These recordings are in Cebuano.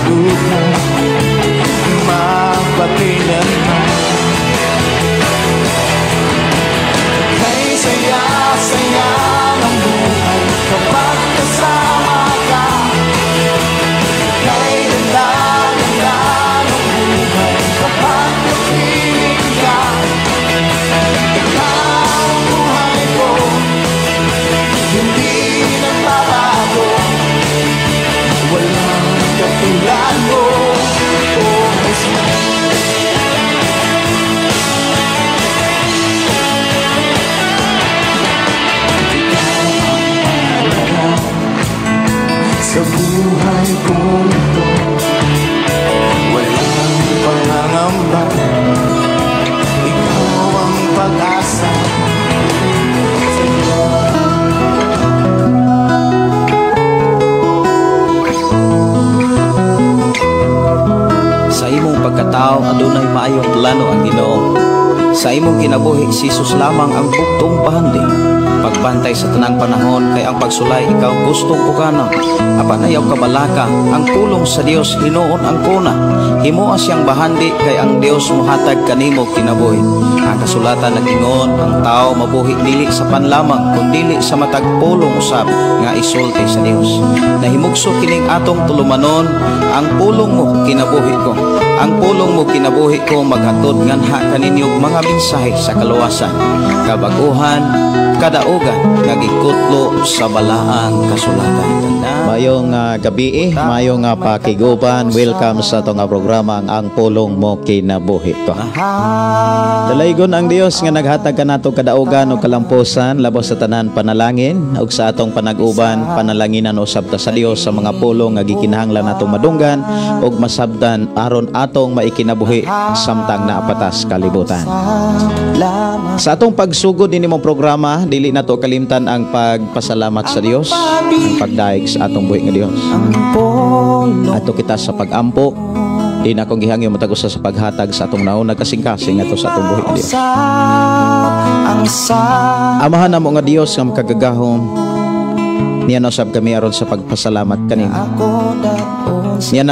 Luha magpakailanman. Kay saya-saya ng buhay kapag kasama ka. Kay ganda-ganda ng buhay kapag kapiling ka. Ikaw ang buhay ko, hindi nagbabago. Walang katulad mo, oh Jesus. Ikaw ang mahalaga sa buhay kong ito. Walang pangangamba, ikaw ang pag-asa sa'yo. Sa imong pagkatao adunay maayong plano ang Ginoo. Sa imong kinabuhi si Jesus lamang ang bugtong bahandi. Pagbantay sa tanang panahon kay ang pagsulay ikaw gustong pukana. Apan ayaw kabalaka ang pulong sa Dios hinuon ang kuna. Himoa siyang bahandi kay ang Dios mohatag kanimo kinabuhi. Ang kasulatan nag-ingon ang tao mabuhi dili sa panlamang kundili sa matag pulong usab nga isulti sa Dios. Nahimugso kining atong tulumanon ang pulong mo kinabuhi ko. Ang pulong mo kinabuhi ko maghatod nganha kaninyo mga mensahe sa kaluwasan, kabaguhan, kadaugan nga gikutlo sa balaang kasulatan. Mayong gabi, mayong pakiguban, welcome sa atong programa ang Pulong Mo Kinabuhi Ko. Dalaygon ang Dios nga naghatag kanato kadaugan o kalampusan labaw sa tanan panalangin ug sa atong panag-uban panalanginan usab ta sa Dios sa mga pulong nga gikinahanglan natong madunggan ug masabdan aron atong maikinabuhi samtang naapatas kalibutan. Sa atong pagsugod dinhi mong programa, dili nato kalimtan ang pagpasalamat sa Dios, ang pagdaig sa atong buhi nga Dios. Ato kita sa pag-ampo, di na akong gihangyo matag usa sa paghatag sa atong nauna kasing-kasing ato sa atong buhi nga Dios. Amahan namo nga Dios nga makagagahom, niya na usab kami aron sa pagpasalamat kanimo. Niya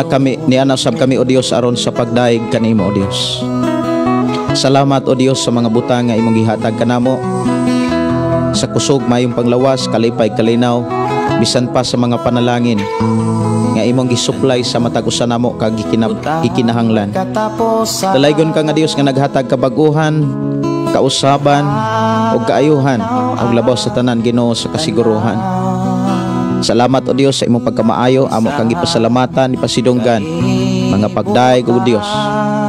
na usab kami o Dios aron sa pagdaig kanimo o Dios. Salamat o Dios sa mga butang nga imong gihatag kanamo, sa kusog mayong panglawas, kalipay kalinaw, bisan pa sa mga panalangin nga imong gisuplay sa matag usa namo kag gikinahanglan. Dalaygon ka nga Dios nga naghatag kabaguhan, kausaban ug kaayuhan ug labaw sa tanan Ginoo sa kasiguruhan. Salamat o Dios sa imong pagkamaayo, amo kang gipasalamatan, ipasidunggan mga pagdaig o Dios.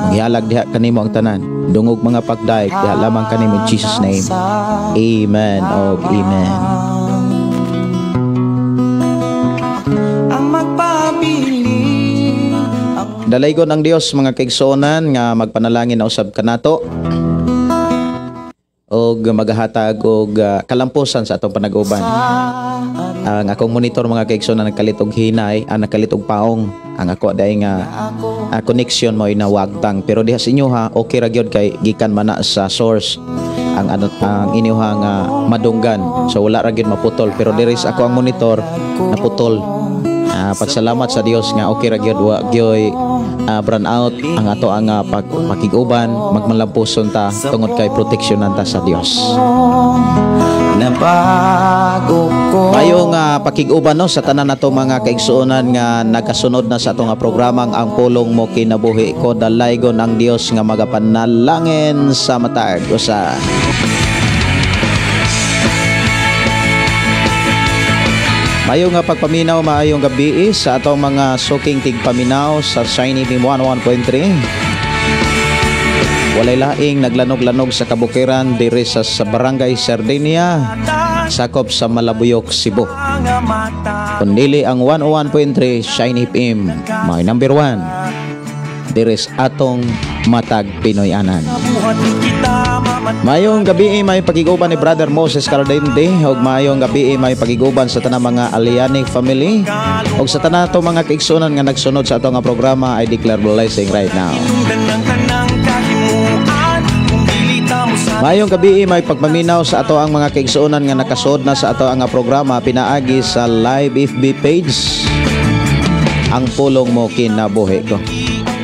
Manghihalag diha kanimo ang tanan. Dungog mga pagdaig diha lamang kanimo in Jesus name. Amen og amen. Dalaygon ang Dios mga kaigsuonan nga magpanalangin na usab kanato og magahatag og kalampusan sa atong panag-uban. Ang akong monitor mga kaigsuonan nagkalit og hinay, ang nagkalit og paong. Ang ako dai nga connection mo inawagtang, pero diha sa inyo ha okay ra gyud kay gikan man na sa source ang ano ang inyo ha nga madunggan. So wala ra gyud maputol, pero diri sa ako ang monitor naputol. Pagsalamat sa Dios nga okay ra gyud, wa gyoy brand out ang ato ang pakig-uban, magmalampuson ta tungod kay proteksyonan ta sa Dios. Nabago ko. Mayo nga pakig-uban no sa tanan nato mga kaigsuonan nga nakasunod na sa atong nga programang Ang Pulong Mo Kinabuhi Ko. Dalaygon ang Dios nga magapanalangin sa matag usa. Mayo nga pagpaminaw, maayong gabi sa atong mga suking tigpaminaw sa Shiny FM 101.3. Walay laing naglanog-lanog sa kabukiran diri sa Barangay Sardinia, sakop sa Malabuyok, Cebu. Kundili ang 101.3 Shiny FM, may number 1 diri sa atong matag Pinoy-anan. Mayong gabi may pagiguban ni Brother Moses Cardente ug mayong gabi may pagiguban sa tanang mga Aliani family ug sa tanan atong mga kaigsuonan nga nagsunod sa atong nga programa. I declare blessing right now. Mayong gabi may pagpaminaw sa ato ang mga kaigsuonan nga nakasod na sa ato ang programa pinaagi sa live FB page. Ang pulong mo kinabuhi ko.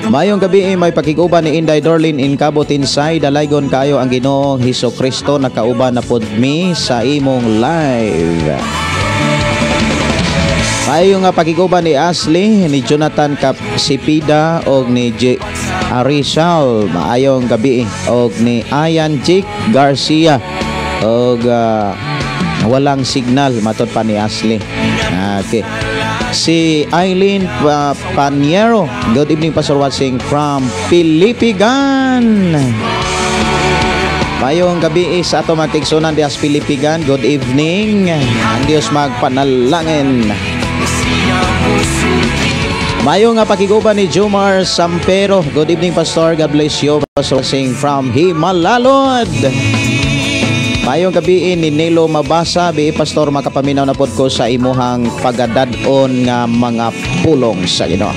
Mayong gabi, may pakiguban ni Inday Dorlin in Cabo Tinsay. Dalaygon kayo ang Ginoong Hesus Kristo, nakauban na pod mi sa imong live. Mayo nga pakiguban ni Ashley, ni Jonathan Cap Sipida og ni J. Arizal. Maayong gabi og ni Ayan Jake Garcia og walang signal, matod pa ni Ashley. Okay. Si Eileen Paniero. Good evening, Pastor, watching from Pilipigan. Mayong gabi sa ato mga kaigsuonan diha sa Pilipigan. Good evening. Ang Dios magpanalangin. Mayo nga pakiguban ni Jumar Sampero. Good evening, Pastor. God bless you. Pastor, watching from Himalalod. Mayong gabi ni Nilo Mabasa, bi Pastor, makapaminaw na pod ko sa imuhang pagadad-on nga mga pulong sa Ginoo.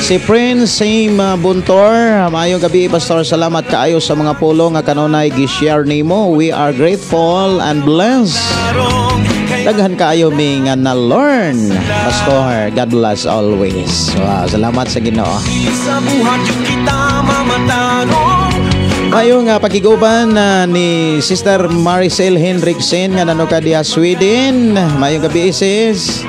Si Prince Same Buntor, maayong gabi, Pastor, salamat kaayo sa mga pulong nga kanunay gi-share nimo. We are grateful and blessed. Daghan kaayo mi nga na-learn. Pastor, God bless always. Wow, salamat sa Ginoo. Sa buhat yung kita mamatanong. Mayo nga pakiguban na ni Sister Maricel Henriksen nga nanuka diha Sweden. Mayong gabi, sis.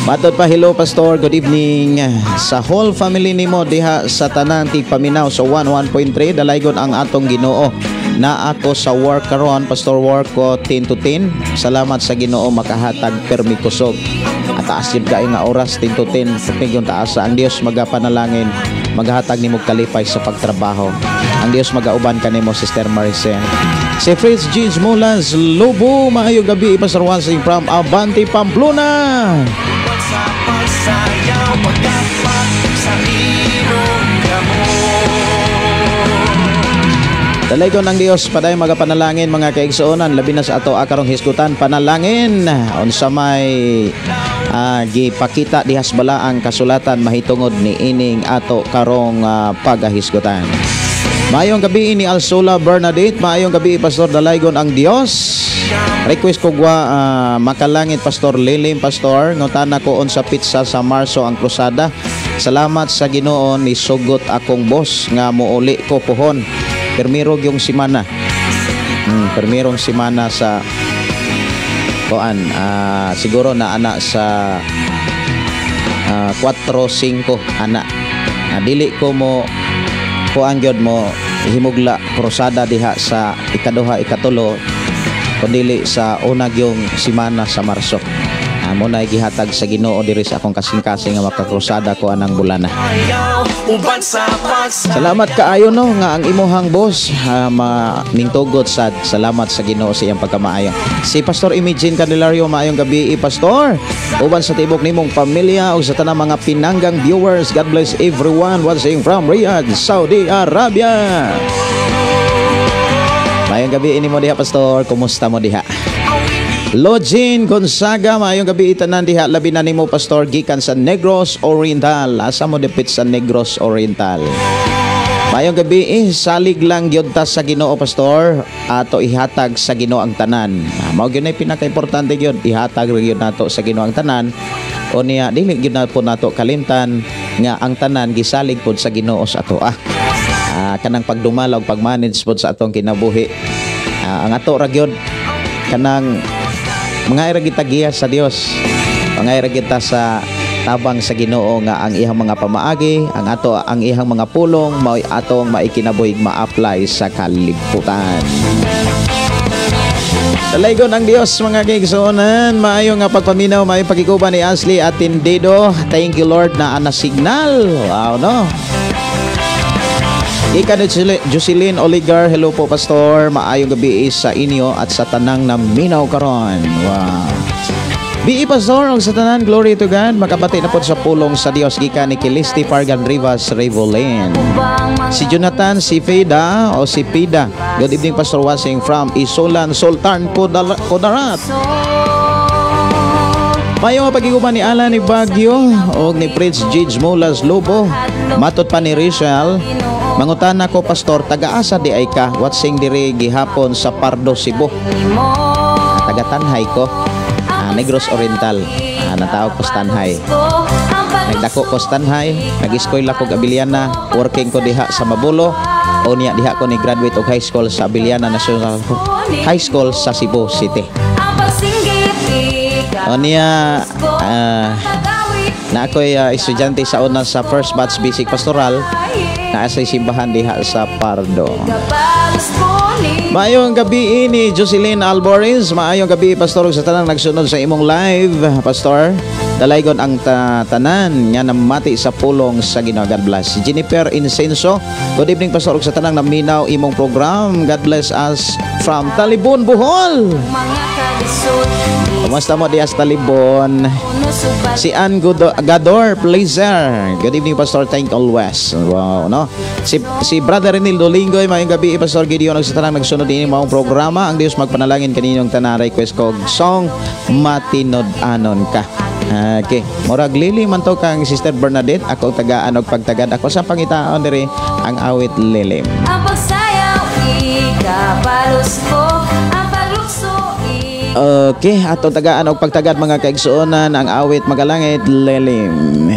Matod pa, hello Pastor, good evening sa whole family nimo diha sa tanan tigpaminaw sa 11.3. Dalaygon ang atong Ginoo. Na ako sa work karon, Pastor, work ko 10 to 10. Salamat sa Ginoo, makahatag permi kusog. At taas jud kaayo nga oras, 10 to 10. Permi yung taas. Ang Dios magapanalangin, maghatag nimo kalipay sa pagtrabaho. Ang Dios magauban kanimo, Sister Maricel. Si Fritz G. Mulas Lobo, maayong gabi, Pastor, watching from Abante, Pamplona. Sa pagsayaw, pagkapat sa imong kamot. Dalaygon ang Dios, paday magapanalangin, mga kaigsuonan, labi na sa ato akarong hisgutan panalangin unsa may gipakita dihas balaang kasulatan mahitungod ni ining ato karong pagahisgutan. Maayong gabi ni Alsula Bernadette, maayong gabi, Pastor, dalaygon ang Dios. Request ko gwa makalangit Pastor Lilim. Pastor, ngutana ko unsa petsa sa Marso ang krusada. Salamat sa Ginoo, ni sugot akong boss nga muuli ko pohon. Permiro yung simana. Permirong simana sa kuan, siguro na ana sa 4 5 ana. Dili ko mo kuan gyud mo himugla krusada diha sa ikaduha, ikatulo, kundili sa una gyung simana sa Marso. Mo na gihatag sa Ginoo diri sa akong kasing-kasing nga makakrusada ko anang bulana. Uban sa pagsayaw. Salamat kaayo no nga ang imuhang boss ningtugot sad. Salamat sa Ginoo sa iyang pagkamaayo. Si Pastor Imagine Candelario, maayong gabi, Pastor. Uban sa tibok nimong pamilya ug sa tanang mga pinanggang viewers. God bless everyone watching from Riyadh, Saudi Arabia. Maayong gabi ini mo diha, Pastor. Kumusta mo diha? Login Gonzaga, maayong gabi itanan diha, labi na nimo, Pastor, gikan sa Negros Oriental. Asa mo dapit sa Negros Oriental? Maayong gabi salig lang gyud ta sa Ginoo, Pastor, ato ihatag sa Ginoo ang tanan. Mao gyud na pinaka-importante gyud, ihatag ra gyud nato sa Ginoo ang tanan. O niya dili gyud na po nato kalimtan nga ang tanan gisalig pod sa Ginoo sa ato ah. Kanang pagdumala ug pag-manage pod sa atong kinabuhi. Ang ato ra gyud kanang mga ira kita giya sa Dios. Mga ira kita sa tabang sa Ginoo nga ang iyang mga pamaagi, ang ato ang iyang mga pulong mao'y atong maikinabuhig ma-apply sa kalibutan. Dalaygon ang Dios, mga kaigsuonan, maayo nga pagpaminaw, maayo pagkikuban ni Ashley Atindido. Thank you, Lord, na ana signal. Wow, no. Ika ni Jocelyn Oligar, hello po, Pastor. Maayong gabi sa inyo at sa tanang naminaw karon. Wow. Bi Pastor, og sa tanan, glory to God. Makabati na po sa pulong sa Dios gikan ni Kilisti Pargan Rivas Revolin. Si Jonathan, si Feda o si Pida. Good evening, Pastor, watching from Isulan, Sultan Kudarat. Mayo nga pagiguban ni Alan ni Baguio og ni Prince Gigi Mulas Lobo. Matod pa ni Rizal, mangutana ko, Pastor, taga-asa di ay ka, watching diri gihapon sa Pardo, Cebu. Taga Tanhay ko. Negros Oriental. Natawag ko sa Tanjay. Nagdako ko sa Tanjay, nag-eskwela ko Abiliana, working ko diha sa Mabulo. Unya diha ko ni graduate og high school sa Abiliana National High School sa Cebu City. Unya na ako'y estudyante sa una sa first batch basic pastoral naa sa simbahan diha sa Pardo. Maayong gabi ni Jocelyn Alborez. Maayong gabi, Pastor, sa tanang nagsunod sa imong live, Pastor. Dalaygon ang tanan nga namati sa pulong sa Ginoo. God bless. Si Jennifer Incenso. Good evening, Pastor, sa tanang naminaw imong program. God bless us from Talibon, Bohol. Kumusta mo diya sa Talibon? Si Ann Gador Pleasure. Good evening, Pastor. Thank always. Wow, no? Si Brother Renil Dolingoy, maayong gabi, Pastor Gideon, sa tanang nagsunod din maong programa. Ang Dios magpanalangin kaninyong tanan. Request ko song Matinud-anon Ka. Okay. Murag lili man to kang Sister Bernadette. Ako tagaan og pagtagad. Ako sa pangitaon diri ang awit Lilim. Ang pagsayaw, ikapalos ko. Ang paglukso, Okay, ato tagaan og pagtagad mga kaigsuonan ang awit Magalangit Lilim.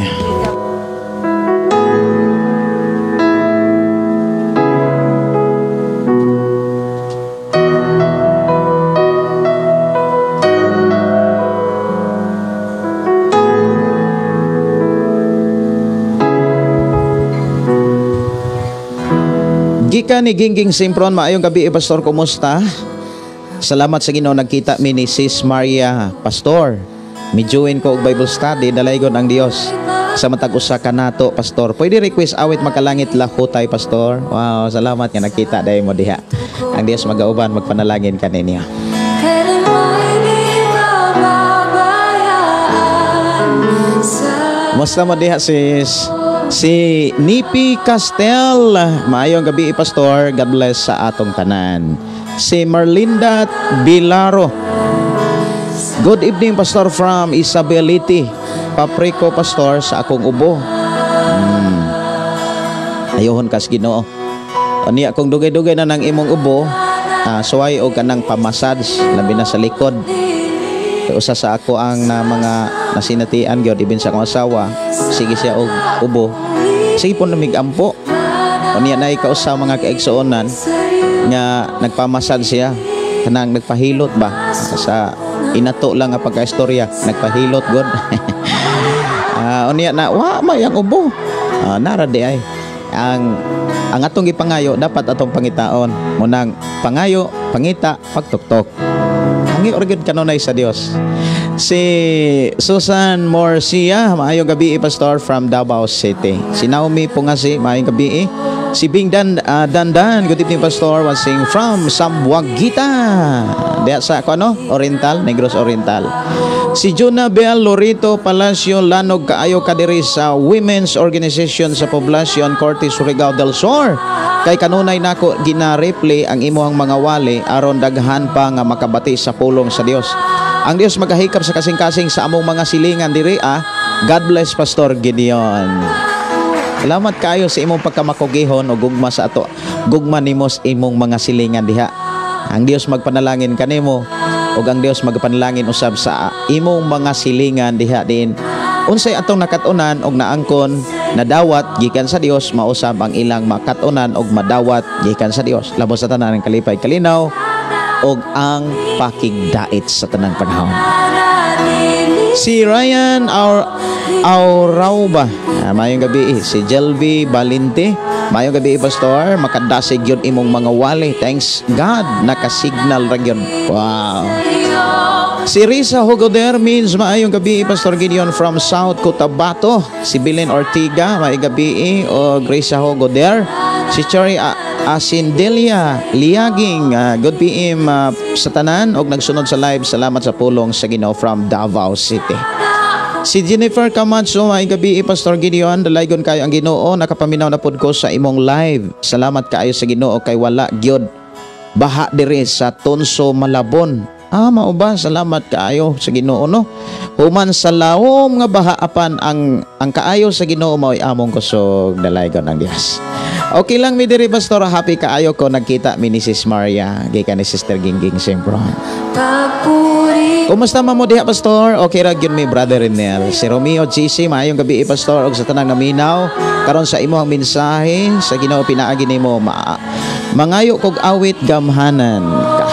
Gikan ni Gingging Simpron, maayong gabi, Pastor, kumusta? Salamat sa Ginoo, nagkita mi ni Sis Maria, Pastor. Mi-join ko og Bible study, dalaygon ang Dios sa matag usa ka nato, Pastor. Pwede request awit Makalangit Lahutay, Pastor. Wow, salamat nga nagkita dahil mo diha. Ang Dios magauban, magpanalangin kaninyo. Musta mo diha, sis? Si Nipi Castel, maayong gabi, Pastor. God bless sa atong tanan. Si Marlinda Bilaro, good evening, Pastor, from Isabelity. Papriko, Pastor, sa akong ubo. Ayuhon kas Ginoo. Unya kung dugay-dugay na nang imong ubo, suway og kanang pamassage labi na sa likod. Kay usa sa ako ang na mga nasinatian gyud ibin sa akong asawa, sige siya og ubo. Sige po namigampo. Unya na kausa mga kaigsuonan nga nagpamasad siya, kanang nagpahilot ba sa inato lang nga pagkaistorya, nagpahilot god. Unya na wa may ang ubo. Nara di ay ang atong gipangayo dapat atong pangitaon. Munang pangayo, pangita, pagtuktok. Hangi or gyud kanunay sa Dios. Si Susan Morcia, maayong gabi, Pastor, from Davao City. Si Naomi Pungasi, maayong gabi. Si Bing Dandan, good evening, Pastor, watching from Sambuaguita. Diya sa ano? Oriental, Negros Oriental. Si Juna Bel Lorito Palacio, Lanog kaayo kadiri sa Women's Organization sa Poblacion, Corte, Surigao del Sur. Kay kanunay nako gina-replay ang imuhang mga wali aron daghan pa nga makabati sa pulong sa Dios. Ang Dios magahikap sa kasing-kasing sa among mga silingan diri ah. God bless, Pastor Gideon. Salamat kayo sa imong pagkamakugihon o gugma sa ato. Gugma nimo sa imong mga silingan diha. Ang Dios magpanalangin kanimo ug ang Dios magpanalangin usab sa imong mga silingan diha din. Unsay atong nakat-unan og naangkon nadawat gikan sa Dios, mausab ang ilang makat-unan og madawat gikan sa Dios. Labos sa tanan ang kalipay kalinaw og ang pakigdait sa tanang panahon. Si Ryan Aurauba, maayong gabi. Si Jelby Balinte, maayong gabi, Pastor. Makadasig yun imong mga wali. Thanks God, nakasignal ra gyud. Wow. Si Risa Hugoder means maayong gabi, Pastor Gideon from South Cotabato. Si Belen Ortiga, maayong gabi o Risa Hugoder. Si Cherry Asindelia Liaging, good PM sa tanan og nagsunod sa live. Salamat sa pulong sa Ginoo from Davao City. Si Jennifer Camacho, maayong gabi, Pastor Gideon. Dalaygon kayo ang Ginoo, nakapaminaw na pud ko sa imong live. Salamat kaayo sa Ginoo kay wala gyud baha diri sa Tonso, Malabon. Ah, mao ba? Salamat kaayo sa Ginoo, no. Human sa lawom nga baha, apan ang kaayo sa Ginoo mao'y among kusog. Dalaygon ang Dios. Okay lang mi diri, Pastor, happy kaayo ko nagkita mi ni Sis Maria gikan ni Sister Gingging siyempre. Papuri. Kumusta man mo diha, Pastor? Okay ra gyud mi, Brother Renel. Si Romeo GC, maayong gabi, Pastor, og sa tanang naminaw karon sa imong mensahe sa Ginoo pinaagi nimo mangayo kog awit "Gamhanan Ka."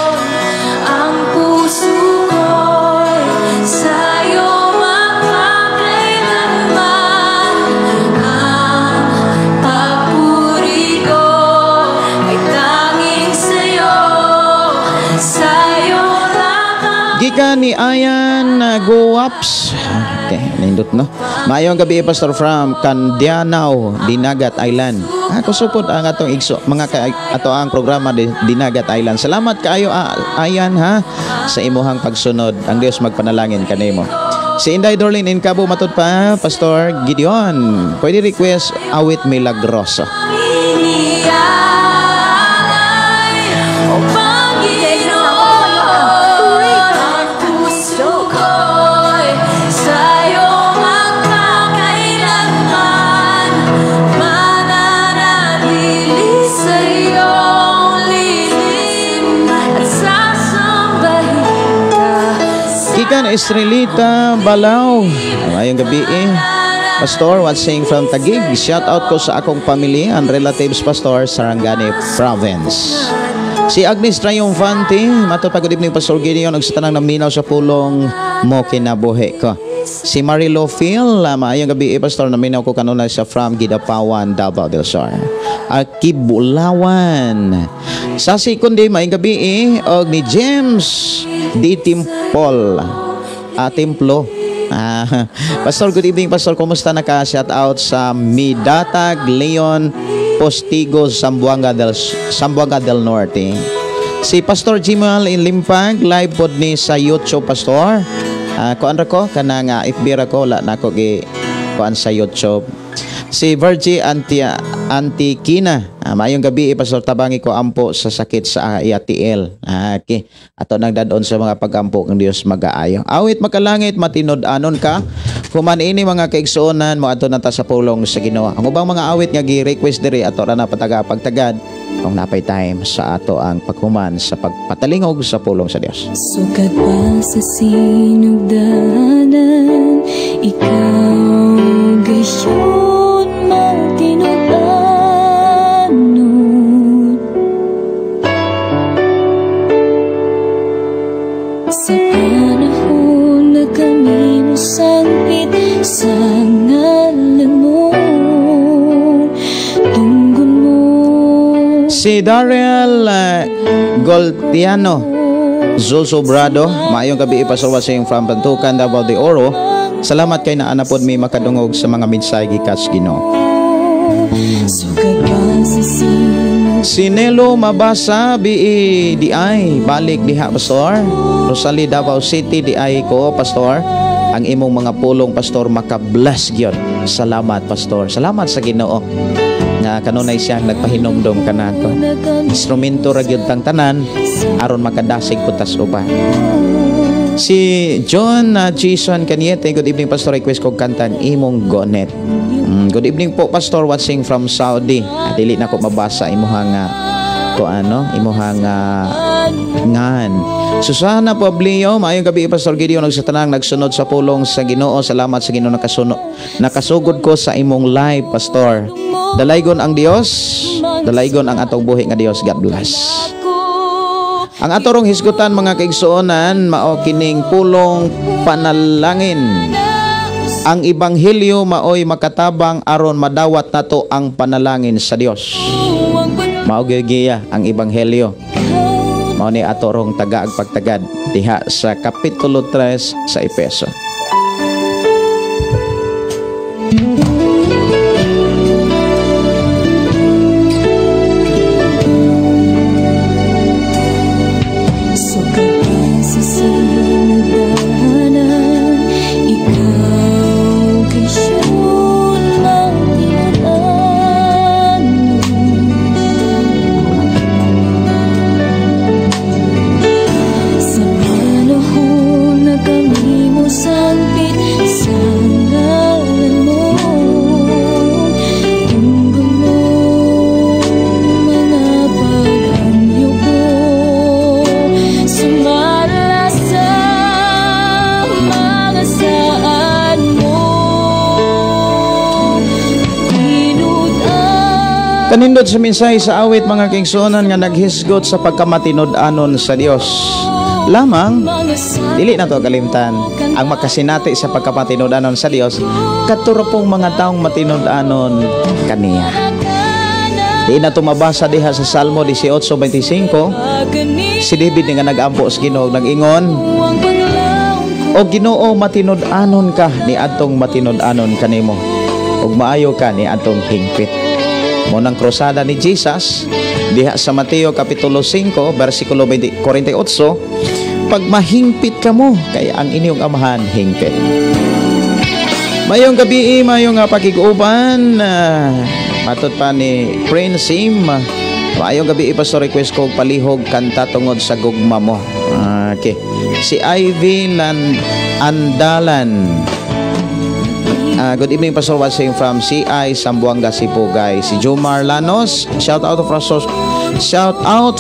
Ang puso ko'y sa'yo magpakailanman. Ang papuri ko ay tanging sa'yo. Sa'yo lamang. Gikan ni Ayan Guwaps. Okay, nindot, no. Maayong gabi, Pastor, from Candianao, Dinagat Island. Ako supod ang atong igso, mga ka, ato ang programa di, Dinagat Island. Salamat kaayo, Ayan, ha, sa imuhang pagsunod. Ang Dios magpanalangin kanimo. Si Inday Dorlin in Cabo, matud pa, Pastor Gideon. Pwede request awit "Milagroso." Inialay, O Panginoon, ang puso ko'y sa'yo magpakailanman. Mananatili sa iyong lilim at sasambahin ka. Gikan Estrelita Balao. Maayong gabi eh. Pastor, watching from Taguig. Shout out ko sa akong pamilya and relatives, Pastor, Sarangani Province. Si Agnes Triumphante, mato pa, good evening, Pastor Gideon, ug sa tanang naminaw sa pulong mo kinabuhi ko. Si Marilo Phil, maayong gabi eh, Pastor, naminaw ko kanunay sa from Gidapawan, Davao del Sur. Akibulawan. Sa kundi maayong gabi eh, og ni James D. Timpol. Templo. Pastor, good evening, Pastor. Kumusta na ka? Shout out sa Midatag, Leon, Postigo, Zamboanga del Norte. Si Pastor Jimal in Limpag, live pod ni sa YouTube, Pastor. Kuan ra ko kanang FB ra ko, wala na ko gi kuan sa YouTube. Si Virgie Antia Antikina, maayong gabi, Pastor, tabangi ko ampo sa sakit sa IATL. Okay. Ato nang dadon sa mga pagampo kang Dios magaayo. Awit "Makalangit Matinud-anon Ka." Human ini, mga kaigsuonan, mo adto na ta sa pulong sa Ginoo. Ang ubang mga awit nga gi-request diri, ato ra na pataga pagtagad kung napay time sa ato ang paghuman sa pagpatalingog sa pulong sa Dios. Sukad pa sa sinugdanan, ikaw gayon matinud-anon. Sa panahon na kami mosangpit sa ngalan mo, tunggon mo. Si Daryl Goltiano Zulsobrado, maayong gabi, Pastor, watching from Pantukan, Davao de Oro. Salamat kay naa na pod mi makadungog sa mga mensahe gikas Ginoo. Sukad pa sa sinugdanan. Si Nelo Mabasa BEDI balik diha, Pastor. Rosalie, Davao City diay ko, Pastor. Ang imong mga pulong, Pastor, makabless gyud. Salamat, Pastor. Salamat sa Ginoo nga kanunay siyang nagpahinumdom kanato. Instrumento ra gyud tang tanan aron makadasig pud tas uban. Si John Jason Caniete, good evening, Pastor, request kog kantang "Imong Gonet." Good evening po, Pastor, watching from Saudi. Dili na ko mabasa imuhang ko ano, imuhang ngan. Susana Pablio, maayong gabi, Pastor Gideon, ug sa tanang nagsunod sa pulong sa Ginoo. Salamat sa Ginoo nakasuno. Nakasugod ko sa imong live, Pastor. Dalaygon ang Dios, dalaygon ang atong buhi nga Dios. God bless. Ang atorong hisgutan, mga kaigsuonan, mao kining pulong panalangin. Ang ebanghelyo maoy makatabang aron madawat nato ang panalangin sa Dios. Mao gyud ang ebanghelyo. Mao ni atorong tagaag pagtagad diha sa kapitulo 3 sa Efeso. Sukad pa sa sinugdanan, ikaw gayon matinud-anon. Sa Kanindot sa mensahe sa awit, mga kaigsuonan, nga naghisgot sa pagkamatinud-anon sa Dios. Lamang dili na to kalimtan ang makasinati sa pagkamatinud-anon sa Dios kadto ra pong mga taong matinud-anon kaniya. Di na to mabasa diha sa Salmo 18:25, si David nga nag-ampo sa Ginoo nag-ingon, "O Ginoo, matinud-anon ka ni adtong matinud-anon kanimo, ug maayo ka ni adtong hingpit." Mo nang krusada ni Jesus diha sa Mateo kapitulo 5 bersikulo 48, pag mahingpit kamo kay ang inyong amahan hingpit. Mayong gabi, mayong pakig-uban, matod pa ni Prince Sim. Mayong gabi, Pastor, request ko palihog kanta "Tungod sa Gugma Mo." Okay. Si Ivy Land Andalan. Good evening, Pastor, watching from CI Zamboanga Sipugay. Si Jomar Lanos, shout out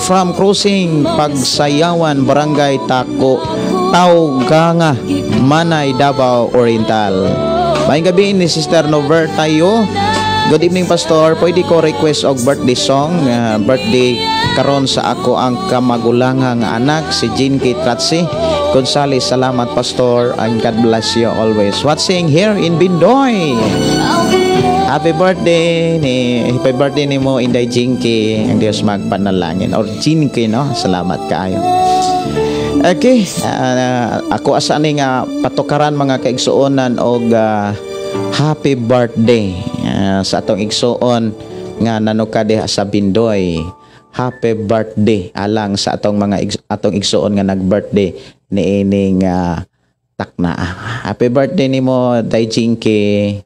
from Cruising Pagsayawan, Barangay Tako, Tauganga, Manay, Davao Oriental. Maayong gabi ni Sister Novertayo. Good evening, Pastor. Pwede ko request og birthday song, birthday karon sa ako ang kamagulangang anak si Jinky Tratsi Gonzales. Salamat, Pastor, and God bless you always. Watching here in Bindoy. Happy birthday ni mo, Inday Jinky. Ang Dios magpanalangin or Jinky, no. Salamat kaayo. Okay, ako asa ni nga patukaran, mga kaigsuonan, og happy birthday sa atong igsuoon nga nanuka diha sa Bindoy. Happy birthday alang sa atong mga atong igsuon nga nag-birthday niining takna. Happy birthday nimo, Day Jinky.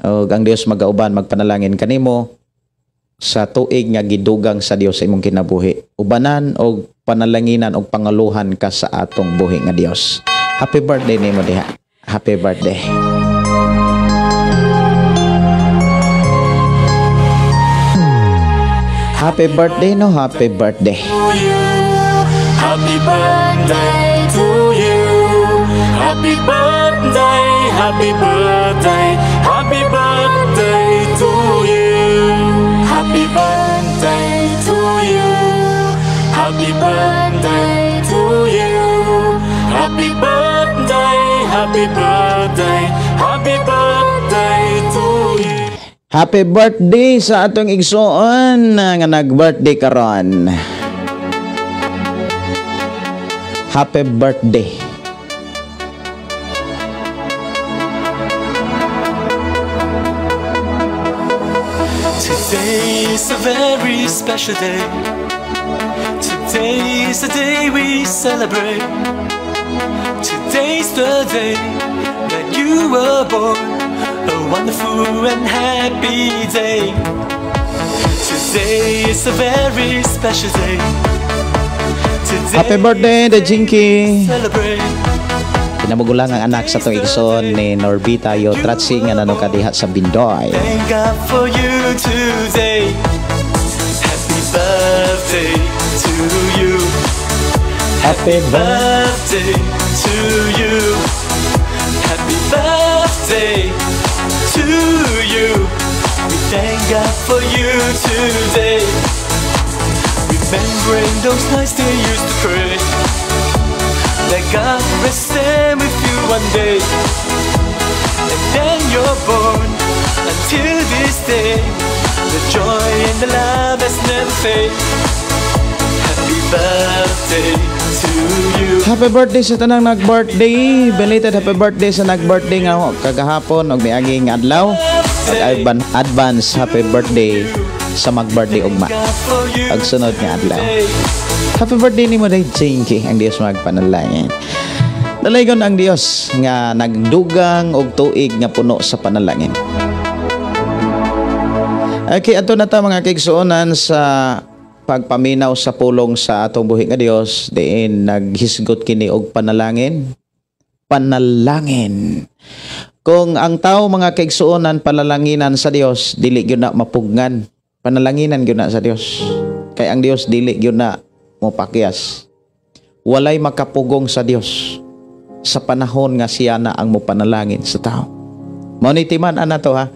Og ang Dios magauban, magpanalangin kanimo sa tuig nga gidugang sa Dios sa imong kinabuhi. Ubanan og panalanginan og pangaluhan ka sa atong buhi nga Dios. Happy birthday nimo diha. Happy birthday. Happy birthday, no, happy birthday. Happy birthday to you. Happy birthday, happy birthday, happy birthday to you. Happy birthday to you. Happy birthday to you. Happy birthday, happy birthday, happy birthday to you. Happy birthday sa atong igsoon nga nag-birthday karon. Happy birthday. Today is a very special day. Today is the day we celebrate. Today's the day that you were born. A wonderful and happy day. Today is a very special day. Today Happy birthday, the Jinky. celebrate. Kinamugulang ang anak sa atong igsoon ni Norbita Yotratsi nga nanuka diha sa Bindoy. Thank God for you today. Happy birthday to you. Happy birthday to you. Happy birthday to you. We thank God for you today. Remembering those nights they used to pray that God will stand with you one day. And then you're born until this day. The joy and the love has never fade. Happy birthday to you. Happy birthday sa tanang nag-birthday. Belated happy birthday sa nag-birthday nga kagahapon og miaging adlaw. Ug advance happy birthday sa mag-birthday ugma. Ug sunod nga adlaw. Happy birthday nimo, Day Jinky. Ang Dios magpanalangin. Dalaygon ang Dios nga nagdugang og tuig nga puno sa panalangin. Okay, ato na ta, mga kaigsuonan, sa pagpaminaw sa pulong sa atong buhi nga Dios, diin naghisgot kini og panalangin. Panalangin. Kung ang tao, mga kaigsuonan, panalanginan sa Dios, dili gyud na mapugnan. Panalanginan gyud na sa Dios. Kay ang Dios dili gyud na mopakyas. Walay makapugong sa Dios sa panahon nga siya na ang mopanalangin sa tao. Mao ni timan ana to, ha.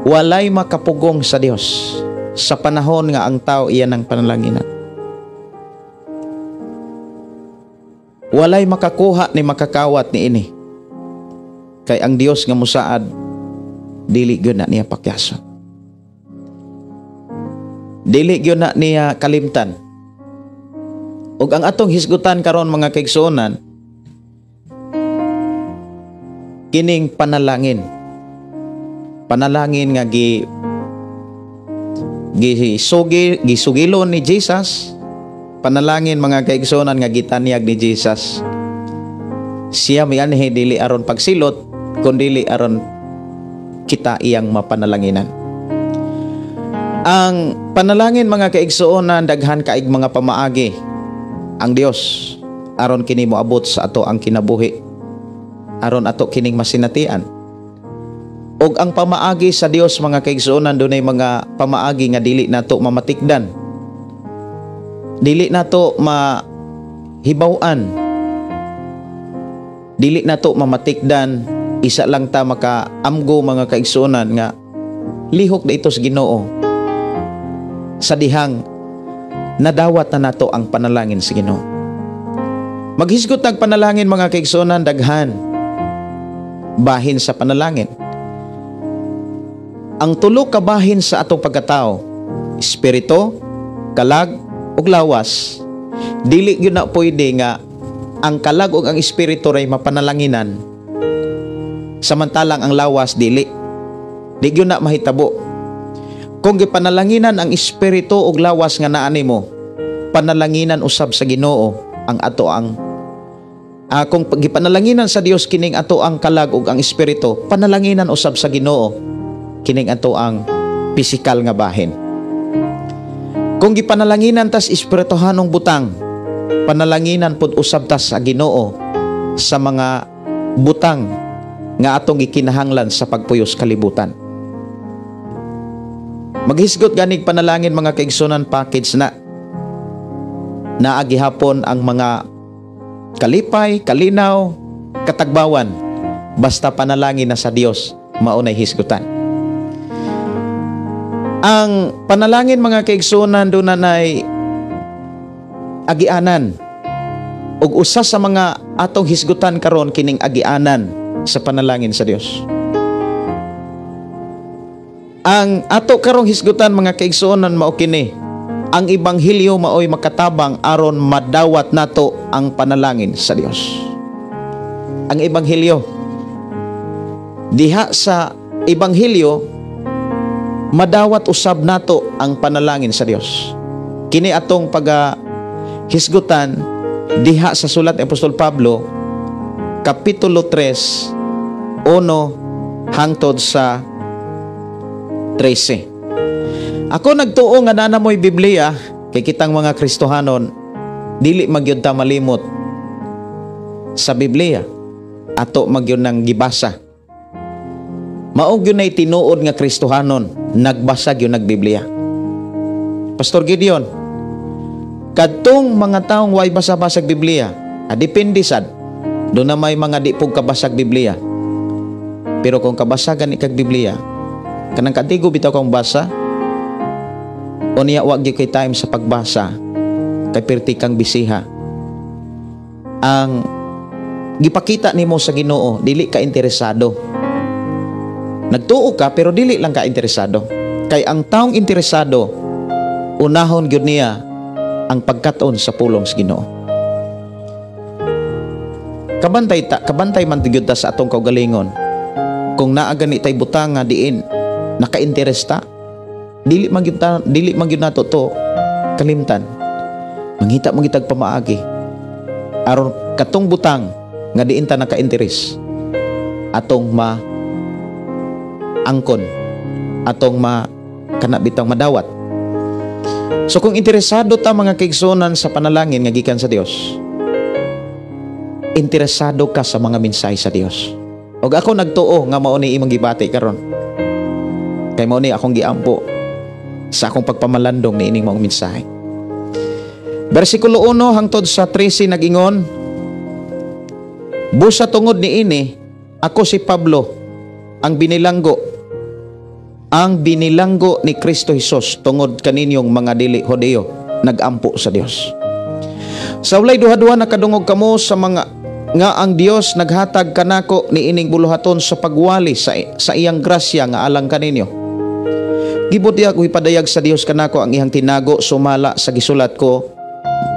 Walay makapugong sa Dios sa panahon nga ang tao iyan ang panalanginan. Walay makakuha ni makakawat ni ini. Kay ang Dios nga musaad, dili gyud na niya pakyason. Dili gyud na niya kalimtan. Ug ang atong hisgutan karon, mga kaigsuonan, kining panalangin. Panalangin nga gisugilon ni Jesus. Panalangin, mga kaigsuonan, nga gitanyag ni Jesus. Siya mianhi dili aron pagsilot, kundili aron kita iyang mapanalanginan. Ang panalangin, mga kaigsuonan, daghan kaig mga pamaagi ang Dios aron kini moabot sa ato ang kinabuhi, aron ato kining masinatian. Og ang pamaagi sa Dios, mga kaigsuonan, dunay mga pamaagi nga dili nato mamatikdan, dili nato mahibaw-an, dili nato mamatikdan. Isa lang ta makaamgo, mga kaigsuonan, nga lihok na ito sa Ginoo sa dihang nadawat na nato ang panalangin sa Ginoo. Maghisgot tag panalangin, mga kaigsuonan, daghan bahin sa panalangin. Ang tulo ka bahin sa atong pagkatao, espiritu, kalag ug lawas, dili gyud na pwede nga ang kalag ug ang espiritu ray mapanalanginan samantalang ang lawas dili. Di gyud na mahitabo. Kung gipanalanginan ang espiritu ug lawas nga naa nimo, panalanginan usab sa Ginoo ang ato ang kung gipanalanginan sa Dios kining ato ang kalag ug ang espiritu, panalanginan usab sa Ginoo kining ato ang pisikal nga bahin. Kung gipanalanginan tas espirituhanong butang, panalanginan pud usab tas sa Ginoo sa mga butang nga atong gikinahanglan sa pagpuyos kalibutan. Maghisgot ganig panalangin, mga kaigsunan, package na. Naa gihapon ang mga kalipay, kalinaw, katagbawan. Basta panalangin na sa Dios, maunay hisgutan. Ang panalangin, mga kaigsunan, doon na agianan. Ug usa sa mga atong hisgutan karon kining agianan sa panalangin sa Dios. Ang ato karong hisgutan, mga kaigsuonan, mao kini. Ang ebanghelyo maoy makatabang aron madawat nato ang panalangin sa Dios. Ang ebanghelyo. Diha sa ebanghelyo madawat usab nato ang panalangin sa Dios. Kini atong paga hisgutan diha sa sulat ni Apostol Pablo, Kapitulo 3, 1 hangtod sa 13. Ako nagtuo nga naa mo'y Biblia, kay kitang mga Kristohanon dili magyud ta malimot sa Biblia. Ato magyud nang gibasa. Mao gyud nay tinuod nga Kristohanon, nagbasa gyud nag Biblia. Pastor Gideon, kadtong mga taong way basa-basag Biblia, depende sad. Doon na may mga di pug kabasag Biblia. Pero kung kabasagan ikag Biblia, kanang katigo bitaw kang basa, o niya wag gyud kay time sa pagbasa, kay perti kang bisiha. Ang gipakita nimo sa Ginoo, dili ka interesado. Nagtuo ka pero dili lang ka interesado. Kay ang taong interesado, unahon gyud niya ang pagkat-on sa pulong sa Ginoo. Kabantay man gyud ta sa atong kaugalingon. Kung naa gani tay butang nga diin naka-interes ta, dili man gyud nato to kalimtan. Mangita man gyud tag pamaagi aron katong butang nga diin ta naka-interes atong ma angkon, atong ma kana bitang madawat. So kung interesado ta, mga kaigsuonan, sa panalangin nga gikan sa Dios, interesado ka sa mga mensahe sa Dios. Og ako nagtuo nga mao ni imong gibati karon. Kay mao ni akong giampo sa akong pagpamalandong niining maong mensahe. Bersikulo 1 hangtod sa 13 nag-ingon, "Busa tungod niini, ako si Pablo, ang binilanggo, Ang binilanggo ni Kristo Hesus tungod kaninyong mga dili Hodeo nagampo sa Dios. Sa walay duha-duha, nakadungog kamo sa mga nga ang Dios naghatag kanako niining buluhaton sa pagwali sa iyang grasya nga alang kaninyo. Gibutyag o ipadayag sa Dios kanako ang iyang tinago sumala sa gisulat ko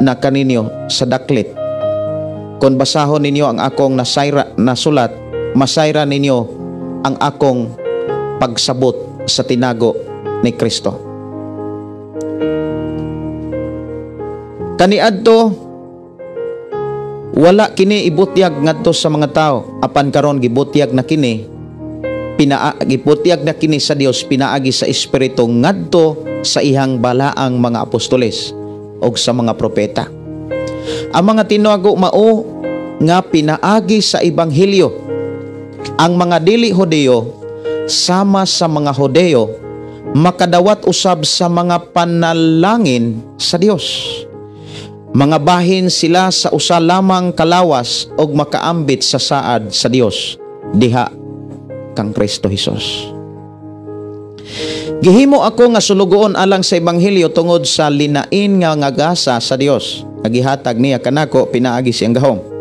na kaninyo sa daklit. Kung basahon ninyo ang akong nasayra nasulat, masayra ninyo ang akong pagsabot sa tinago ni Kristo. Kaniadto wala kini ibutyag ngadto sa mga tao, apan karon gibutyag na kini, gibutyag na kini sa Dios pinaagi sa Espiritu ngadto sa iyang balaang mga apostoles og sa mga propeta. Ang mga tinago mao nga pinaagi sa ebanghelyo. Ang mga dili Hodeo sama sa mga Hodeo makadawat usab sa mga panalangin sa Dios. Mga bahin sila sa usa lamang kalawas og makaambit sa saad sa Dios diha kang Kristo Hesus. Gihimo ako nga sulugoon alang sa ebanghelyo tungod sa linain nga ngagasa sa Dios nga gihatag niya kanako pinaagi siyang gahom.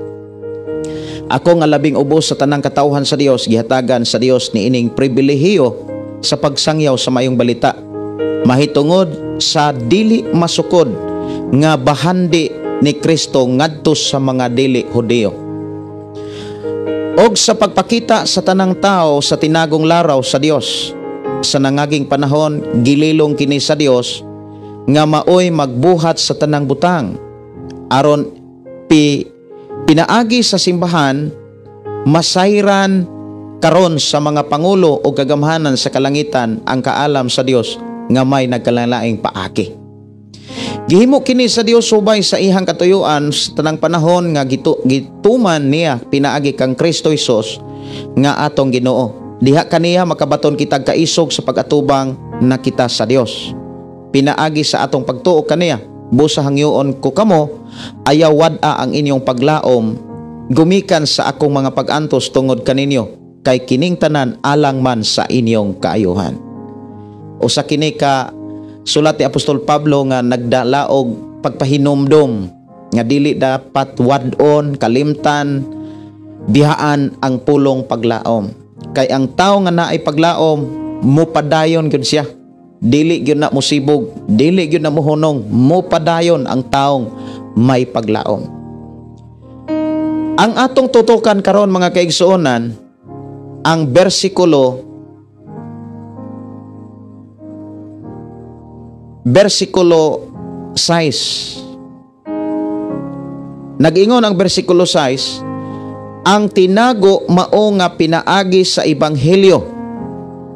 Ako nga labing ubos sa tanang katawhan sa Dios, gihatagan sa Dios niining pribilehiyo sa pagsangyaw sa mayong balita mahitungod sa dili masukod nga bahandi ni Kristo ngadto sa mga dili Hodeo og sa pagpakita sa tanang tao sa tinagong laraw sa Dios. Sa nangaging panahon gililong kini sa Dios nga maoy magbuhat sa tanang butang aron pinaagi sa simbahan masayran karon sa mga pangulo o kagamhanan sa kalangitan ang kaalam sa Dios nga may nagkalalaing paagi. Gihimo kini sa Dios subay sa iyang katuyuan sa tanang panahon nga gituman niya pinaagi kang Kristo Hesus nga atong Ginoo. Diha kaniya makabaton kitag kaisog sa pag-atubang na kita sa Dios. Pinaagi sa atong pagtuo kaniya, busa hangyoon ko kamo, ayaw wad-a ang inyong paglaom, gumikan sa akong mga pag-antos tungod kaninyo, kay kining tanan alang man sa inyong kaayuhan. O sa kini ka sulat ni Apostol Pablo nga nagdalaog pagpahinumdom nga dili dapat wad-on, kalimtan, bihaan ang pulong paglaom. Kay ang tao nga naay paglaom, mupadayon gyud siya. Dili gyud na musibog, dili gyud na muhunong, mupadayon ang taong may paglaom. Ang atong tutukan karon mga kaigsuonan, ang bersikulo 6. Nag-ingon ang bersikulo 6, ang tinago mao nga pinaagi sa ebanghelyo.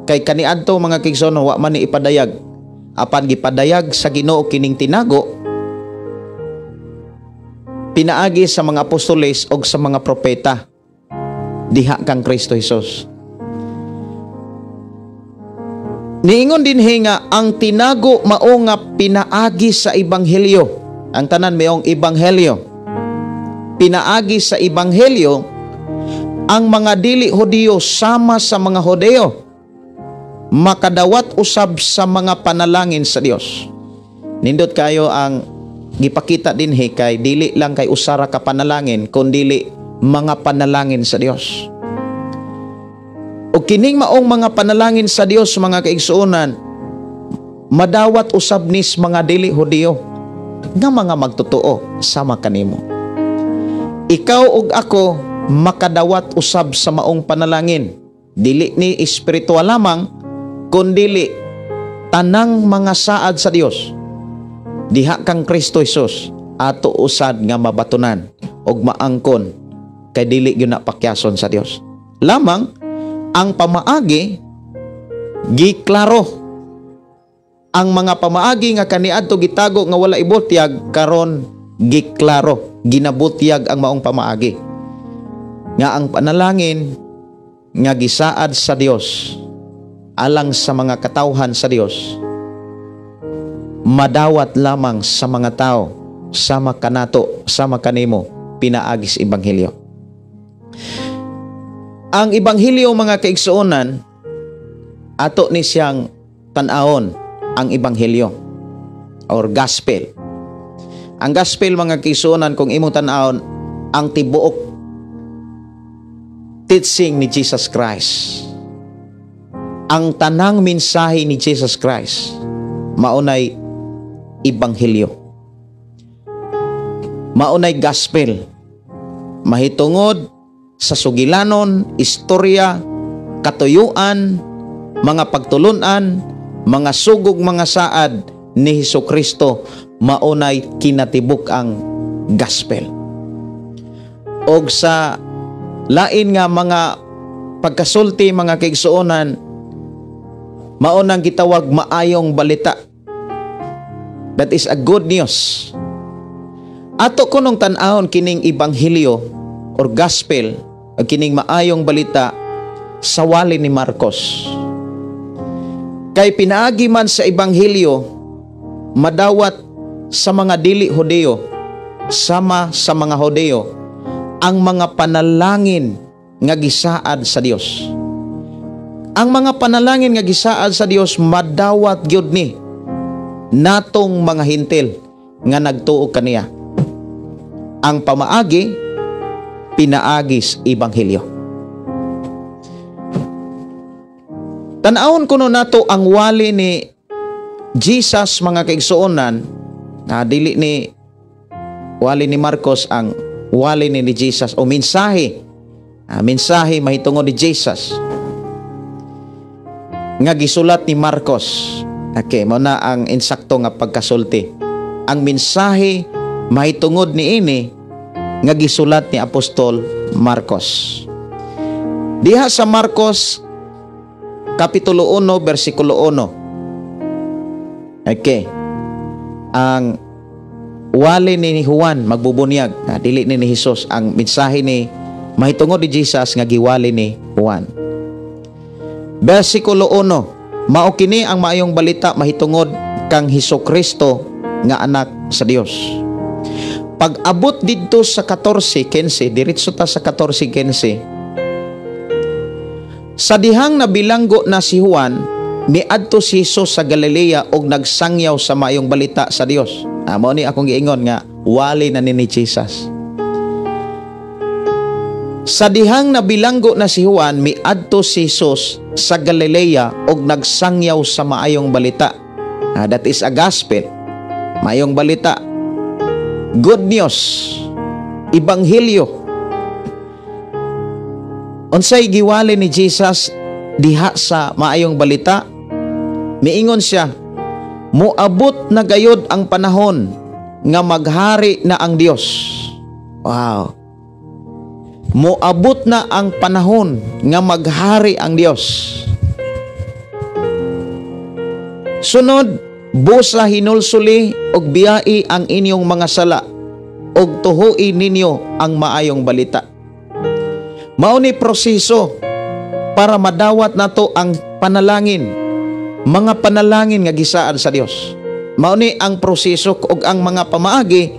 Kay kaniadto mga kaigsuonan, wa man ni ipadayag, apan gipadayag sa Ginoo kining tinago pinaagi sa mga apostoles og sa mga propeta diha kang Kristo Hesus. Niingon dinhi nga ang tinago mao nga pinaagi sa ebanghelyo. Ang tanan mayong ebanghelyo. Pinaagi sa ebanghelyo ang mga dili Hodeo sama sa mga Hodeo makadawat usab sa mga panalangin sa Dios. Nindot kayo ang gipakita dinhi kay dili lang kay usara ka panalangin kundili mga panalangin sa Dios. O kining maong mga panalangin sa Dios mga kaigsuonan, madawat usab nis mga dili Hodeo nga mga magtotoo sama kanimo. Ikaw ug ako makadawat usab sa maong panalangin. Dili ni espiritual lamang kundili tanang mga saad sa Dios. Diha kang Kristo Hesus ato usad nga mabatunan ug maangkon kay dili gyud na pakyason sa Dios. Lamang ang pamaagi giklaro. Ang mga pamaagi nga kaniadto gitago nga wala ibutyag karon giklaro, ginabutyag ang maong pamaagi. Nga ang panalangin nga gisaad sa Dios alang sa mga katawhan sa Dios madawat lamang sa mga tao sama kanato, sama kanimo pinaagi sa ebanghelyo. Ang ebanghelyo mga kaigsuonan ato ni siyang tan-awon ang ebanghelyo or gospel. Ang gospel, mga kaigsuonan, kung imong tan-awon ang tibuok teaching ni Jesus Christ. Ang tanang mensahe ni Jesus Christ maunay ebanghelyo. Maunay gospel. Mahitungod sa sugilanon, istorya, katuyuan, mga pagtulunan, mga sugog, mga saad ni Hesus Kristo, maunay kinatibuk ang gospel. Og sa lain nga mga pagkasulti, mga kaigsuonan, maunang gitawag maayong balita. That is a good news. Ato kunong tan-awon kining ebanghelyo or gospel o kining maayong balita sa wali ni Marcos. Kay pinaagi man sa ebanghelyo madawat sa mga dili Hudeo sama sa mga Hudeo ang mga panalangin nga gisaad sa Dios. Ang mga panalangin nga gisaad sa Dios madawat gyud ni natong mga Hentil nga nagtuo kaniya. Ang pamaagi, pinaagis ebanghelyo. Tan-awon kuno nato ang wali ni Jesus, mga kaigsuonan, na dili ni wali ni Marcos, ang wali ni Jesus o mensahe. Mensahe mahitungod ni Jesus nga gisulat ni Marcos. Okay, mao na ang insakto nga pagkasulti. Ang mensahe mahitungod ni ini nga gisulat ni Apostol Marcos. Diha sa Marcos Kapitulo 1, versikulo 1. Okay. Ang wali ni Juan magbubunyag, dili ni Jesus, ang mensahe ni mahitungod ni Jesus nga giwali ni Juan. Versikulo 1, mao kini ang maayong balita mahitungod kang Hesus Kristo nga anak sa Dios. Pag-abot didto sa 14:15, diretso ta sa 14:15. Sa dihang nabilanggo na si Juan, miadto si Jesus sa Galilea og nagsangyaw sa maayong balita sa Dios. Mao ni akong giingon nga wali na ni Jesus. Sa dihang nabilanggo na si Juan, miadto si Jesus sa Galilea og nagsangyaw sa maayong balita. That is a gospel. Maayong balita. Good news. Ebanghelyo. Unsay giwali ni Jesus diha sa maayong balita? Miingon siya, moabot na gayod ang panahon nga maghari na ang Dios. Wow. Moabot na ang panahon nga maghari ang Dios. Sunod, busa hinulsuli og biyai ang inyong mga sala og tuhui ninyo ang maayong balita. Mao ni proseso para madawat nato ang panalangin, mga panalangin nga gisaad sa Dios. Mao ni ang proseso ug ang mga pamaagi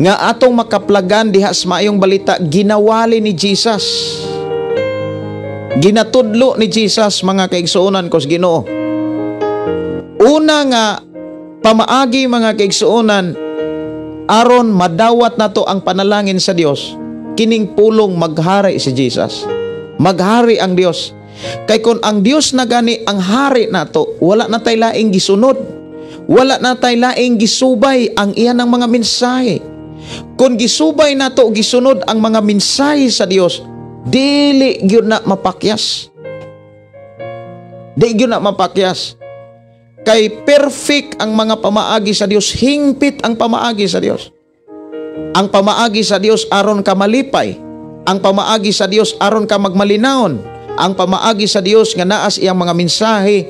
nga atong makaplagan diha sa maayong balita ginawali ni Jesus. Ginatudlo ni Jesus, mga kaigsuonan ko sa Ginoo. Una nga pamaagi, mga kaigsuonan, aron madawat nato ang panalangin sa Dios, kining pulong maghari si Jesus. Maghari ang Dios. Kay kon ang Dios na gani ang hari nato, wala na tay laing gisunod. Wala na tay laing gisubay ang iyan ng mga mensahe. Kung gisubay nato, gisunod ang mga mensahe sa Dios, dili gyud na mapakyas. Di gyud na mapakyas. Kay perfect ang mga pamaagi sa Dios, hingpit ang pamaagi sa Dios. Ang pamaagi sa Dios aron ka malipay. Ang pamaagi sa Dios aron ka magmalinawon. Ang pamaagi sa Dios nga naas iyang mga mensahe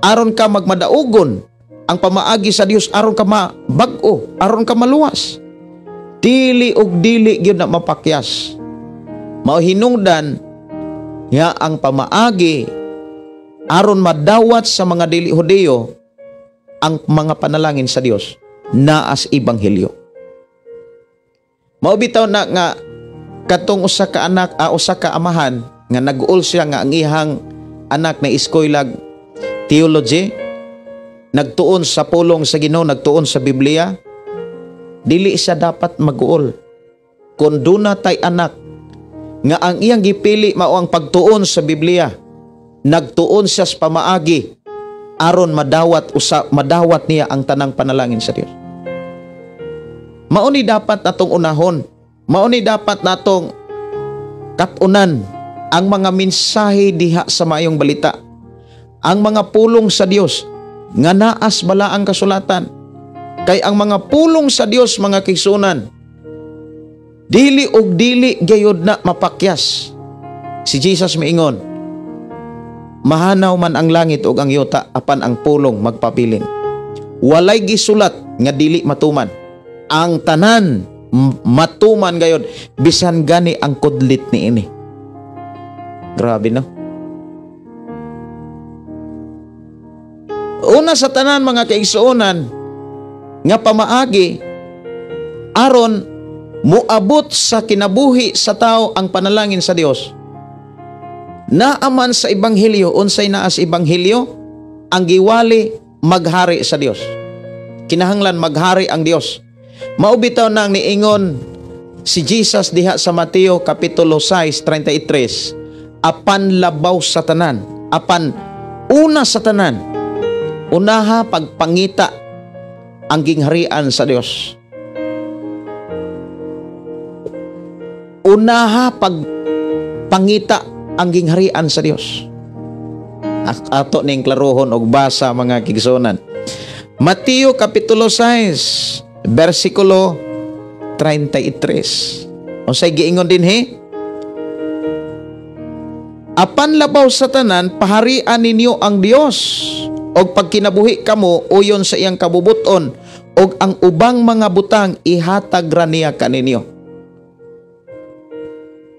aron ka magmadaugon. Ang pamaagi sa Dios aron ka mabag-o, aron ka maluwas. Dili og dili gyud na mapakyas. Mao hinungdan nga ang pamaagi aron madawat sa mga dili Hudeo ang mga panalangin sa Dios naas ebanghelyo. Mao bitaw na nga katong usa ka anak, usa ka amahan nga nag-uol siya nga ang iyang anak na iskoylag theology, nagtuon sa pulong sa Ginoo, nagtuon sa Biblia, dili siya dapat maguol. Kung duna tay anak nga ang iyang gipili mao ang pagtuon sa Biblia, nagtuon siya sa pamaagi aron madawat usa madawat niya ang tanang panalangin sa Dios. Mao ni dapat natong unahon, mao ni dapat natong katunan ang mga mensahe diha sa maayong balita, ang mga pulong sa Dios nga naas bala ang kasulatan. Kay ang mga pulong sa Dios, mga kaigsuonan, dili og dili gayud na mapakyas. Si Jesus miingon, mahanaw man ang langit ug ang yuta, apan ang pulong magpabilin. Walay gisulat nga dili matuman. Ang tanan matuman gayud, bisan gani ang kudlit niini. Grabe, no? Una sa tanan, mga kaigsuonan, nga pamaagi aron moabot sa kinabuhi sa tao ang panalangin sa Dios. Naaman sa ebanghelyo, unsay naa sa ebanghelyo? Ang giwali maghari sa Dios. Kinahanglan maghari ang Dios. Mao bitaw nang niingon si Jesus diha sa Mateo kapitulo 6:33, apan labaw sa tanan, apan una sa tanan, unaha pagpangita ang gingharian sa Dios. Unaha pagpangita ang gingharian sa Dios. Ato ning klarohon og basa, mga kaigsuonan. Mateo kapitulo 6 bersikulo 33. Unsay giingon dinhi? Apan labaw sa tanan, paharian ninyo ang Dios og pagkinabuhi kamo uyon sa iyang kabubuton, og ang ubang mga butang ihatag ra niya kaninyo.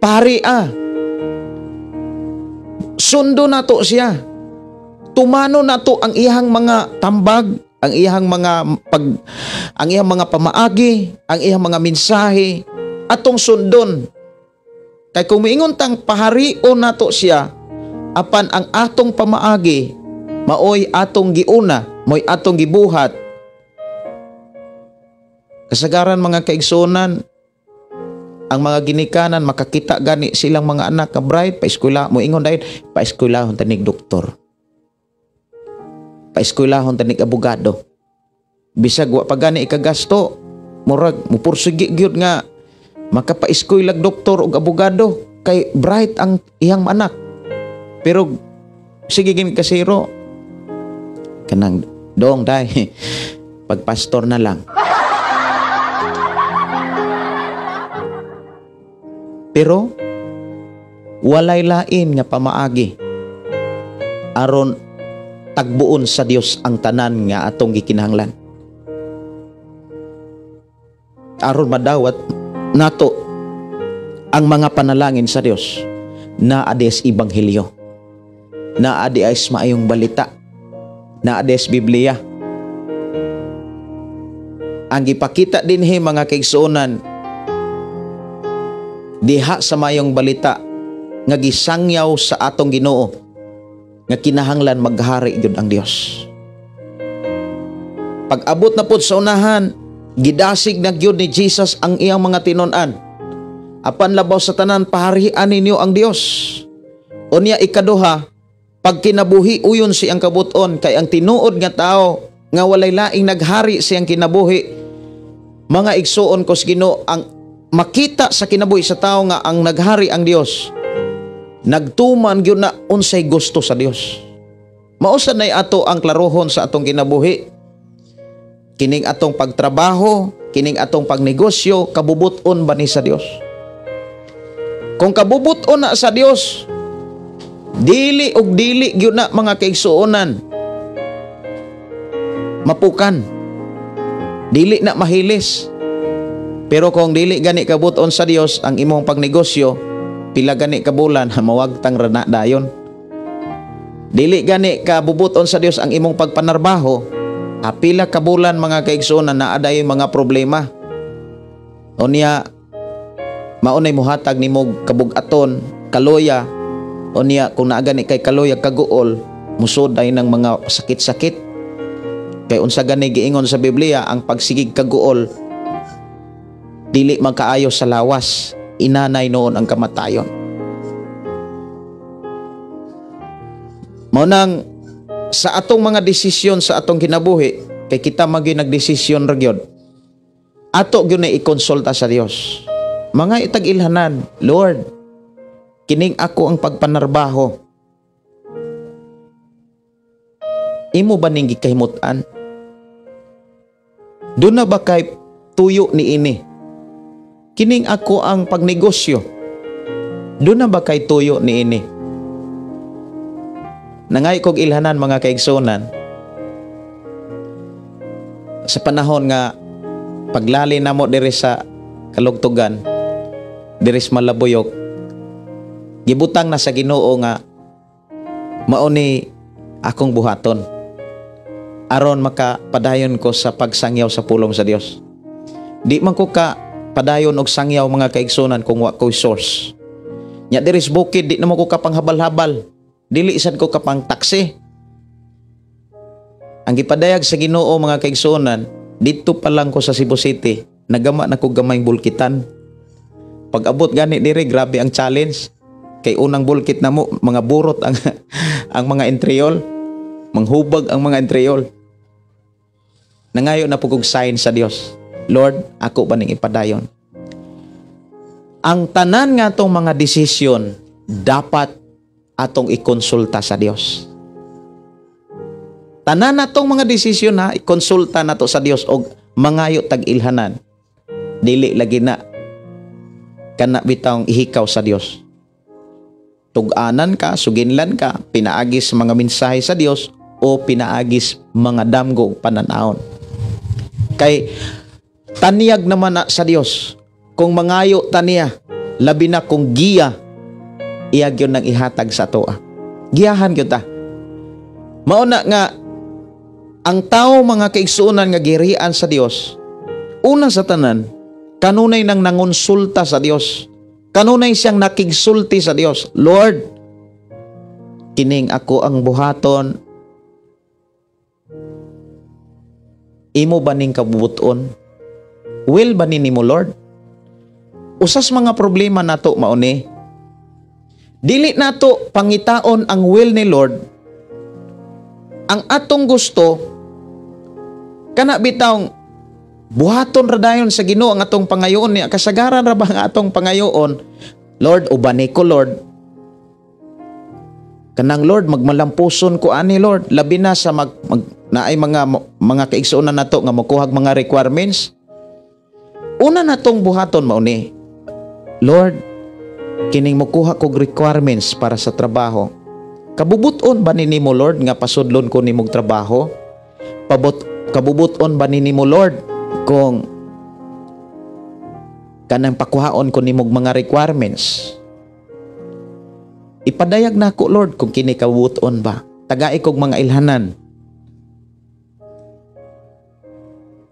Paharia, sundo nato siya, tumano nato ang iyang mga tambag, ang iyang mga pag, ang iyang mga pamaagi, ang iyang mga mensahe, atong sundon. Kay kung miingon tang paharion nato siya, apan ang atong pamaagi maoy atong giuna, maoy atong gibuhat. Kasagaran, mga kaigsuonan, ang mga ginikanan makakita gani silang mga anak ka bright, paeskwela, moingon dahil paeskwelahon tanig doktor, paeskwelahon tanig abogado. Bisag wa pa gani ikagasto, murag mupursige gyud nga makapaeskwelag doktor og abogado kay bright ang iyang anak. Pero sige gin kasiro kanang dong dai pagpastor na lang. Pero walay lain nga pamaagi aron tagbuon sa Dios ang tanan nga atong gikinahanglan. Aron madawat nato ang mga panalangin sa Dios, naa di sa ebanghelyo, naa di sa maayong balita, naa di sa Biblia. Ang gipakita dinhi, mga kaigsuonan, diha sa maayong balita nga gisangyaw sa atong Ginoo nga kinahanglan maghari gyud ang Dios. Pag-abot na pud sa unahan, gidasig na gyud ni Jesus ang iyang mga tinun-an. Apan labaw sa tanan, paharian ninyo ang Dios. Unya ikaduha, pagkinabuhi uyon siyang kabuton, kay ang tinuod nga tao nga walay laing naghari siyang kinabuhi, mga igsuon ko sa Ginoo, ang makita sa kinabuhi sa tao nga ang naghari ang Dios, nagtuman gyud na unsay gusto sa Dios. Mao sad nay ato ang klarohon sa atong kinabuhi. Kining atong pagtrabaho, kining atong pagnegosyo, kabubuton ba ni sa Dios? Kung kabubuton na sa Dios, dili og dili gyud na, mga kaigsuonan, mapukan, dili na mahilis. Pero kung dili gani kabuton sa Dios ang imong pagnegosyo, pila gani ka bulan mawagtang ra na dayon. Dili gani kabubuton sa Dios ang imong pagpanarbaho, pila ka bulan, mga kaigsuonan, naa dayon mga problema. Unya maunay mohatag nimo kabug-aton, kaluya. Unya kung naa gani kay kaluya, kaguol, Musuday ng mga sakit-sakit. Kay unsa gani giingon sa Biblia, ang pagsigig kaguol dili magkaayo sa lawas, inanay noon ang kamatayon. Mao nang sa atong mga desisyon sa atong kinabuhi, kay kita magi nagdesisyon ra gyud, ato gyud na ikonsulta sa Dios. Mga itag-ilhanan, Lord, kining ako ang pagpanarbaho. Imo ba ning gikahimut-an? Doon na ba kay tuyo ni ini? Kining ako ang pagnegosyo. Doon na ba kay tuyo ni ini? Nangay kog ilhanan, mga kaigsunan, sa panahon nga paglali namo diri sa kalugtugan, diri sa Malabuyok, gibutang na sa Ginoo nga mao ni akong buhaton aron makapadayon ko sa pagsangyaw sa pulong sa Dios. Di man ko ka padayon og sangyaw, mga kaigsunan, kung wa ko'y source. Nya diri sa bukid, di naman ko kapanghabal-habal. Dili sad ko kapang taksi. Ang gipadayag sa Ginoo, mga kaigsunan, didto pa lang ko sa Cebu City, nagama na ko gamay bulkitan. Pag abot gani diri, grabe ang challenge. Kay unang bulkit na mo, mga burot ang mga entriol, manghubag ang mga entriol. Nangayo na po kog sign sa Dios. Lord, ako ba ning ipadayon? Ang tanan nga atong mga desisyon dapat atong ikonsulta sa Dios. Tanan natong mga desisyon ha, ikonsulta nato sa Dios og mangayo tag ilhanan. Dili lagi na kana bitawng ihikaw sa Dios. Tug-anan ka, suginlan ka, pinaagis mga mensahe sa Dios o pinaagis mga damgo ug pananawon. Kay taniyag naman na sa Dios kung mangayo taniya, labi na kung giya, iya gyud nang ihatag sa atoa. Giyahan gyud ta. Mao na nga ang tao, mga kaigsuonan, nga girian sa Dios, una sa tanan, kanunay nang nangonsulta sa Dios. Kanunay siyang nakigsulti sa Dios. Lord, kining ako ang buhaton, imo ba ning kabubuton? Will ba ni nimo, Lord? Usas mga problema nato mauni. Dili nato pangitaon ang will ni Lord. Ang atong gusto kana bitawng buhaton ra dayon sa Ginoo ang atong pangayoon niya. Kasagaran ra ba ang atong pangayoon? Lord, ubani ko, Lord. Kanang Lord, magmalampuson ko ani, Lord. Labi na sa mag, mag naay mga kaigsuonan nato nga mokuhag mga requirements. Una natong buhaton mauni. Lord, kining mokuha kog requirements para sa trabaho. Kabubuton ba ni nimo, Lord, nga pasudlon ko nimog trabaho? Kabubuton ba ni nimo, Lord, kung kanang pakuhaon ko nimog mga requirements? Ipadayag na ako, Lord, kung kini kabubuton ba. Tagai kog mga ilhanan.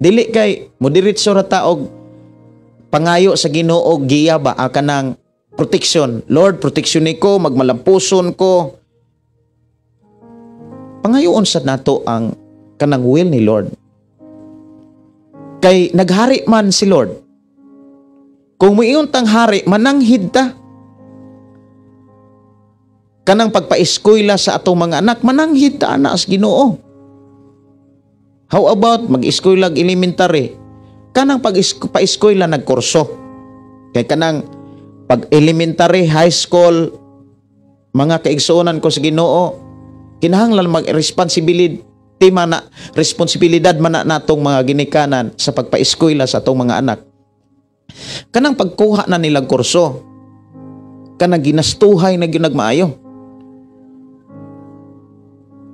Dili kay modiretso ra ta og pangayo sa Ginoo giya ba kanang protection. Lord, protection niko, magmalampuson ko. Pangayoon sa nato ang kanang will ni Lord. Kay naghari man si Lord. Kung muingon tang hari, mananghid ta. Kanang pagpaeskwela sa atong mga anak, mananghid ta ana as Ginoo. How about mag-eskwela elementary? Kanang pag-paeskwela nagkurso. Kay kanang pag elementary, high school, mga kaigsuonan ko sa Ginoo, kinahanglan mag-responsibility man na, responsibilidad man na natong mga ginikanan sa pagpaeskwela sa atong mga anak. Kanang pagkuha na nilang kurso, kanang ginastuhay na gyud nagmaayo.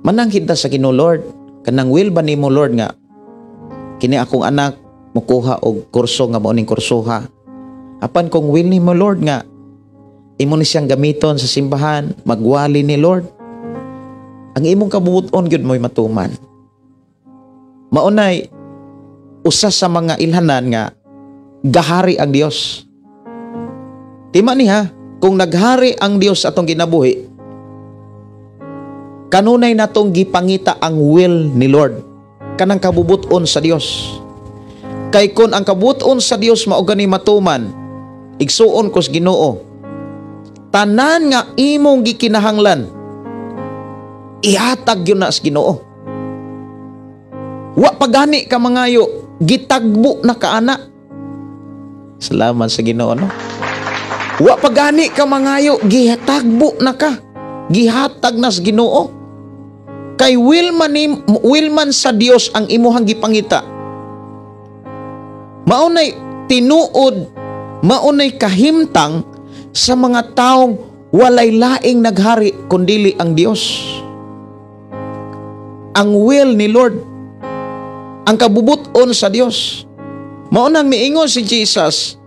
Mananghid ta sa Ginoo, Lord, kanang will ba nimo, Lord, nga kini akong anak mukuha og kurso nga mao ning kursoha. Apan kung will nimo, Lord, nga imo ni siyang gamiton sa simbahan, magwali ni Lord, ang imong kabubuton gyud mo'y matuman. Maunay usa sa mga ilhanan nga gahari ang Dios. Tima ni ha, kung naghari ang Dios atong ginabuhi, Kanunay natong gipangita ang will ni Lord, kanang kabubuton sa Dios. Kay kon ang kabubuton sa Dios mao gani matuman, igsuon kos Ginoo, tanan nga imong gikinahanglan ihatag gyud na sa Ginoo. Wa pa gani ka mangayo, gitagbo na kaana. Salamat sa Ginoo, no? Wa pa gani ka mangayo, gitagbo na ka. Gihatag na sa Ginoo. Kay will man sa Dios ang imuhang gipangita. Maunay tinuod, maunay kahimtang sa mga taong walay laing naghari kundili ang Dios. Ang will ni Lord, ang kabubuton sa Dios. Maunang miingon si Jesus,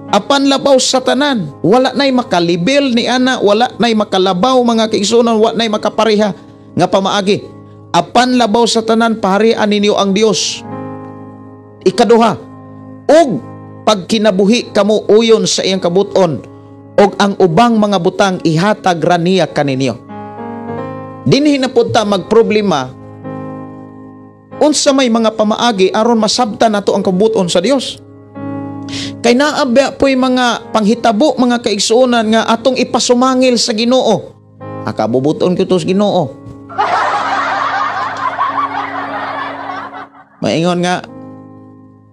apan labaw sa tanan, wala na'y makalibel ni ana, wala na'y makalabaw mga kaigsuonan, wala na'y makapareha nga pamaagi. Apan labaw sa tanan, paharian ninyo ang Dios. Ikaduha, og pagkinabuhi kamo uyon sa iyang kabuton, og ang ubang mga butang ihatag ra niya kaninyo. Dinhi na pud ta magproblema unsa may mga pamaagi aron masabtan nato ang kabuton sa Dios. Kay naa ba po'y mga panghitabo mga kaigsuonan nga atong ipasumangil sa Ginoo. Akabubuton ko to sa Ginoo. Maingon nga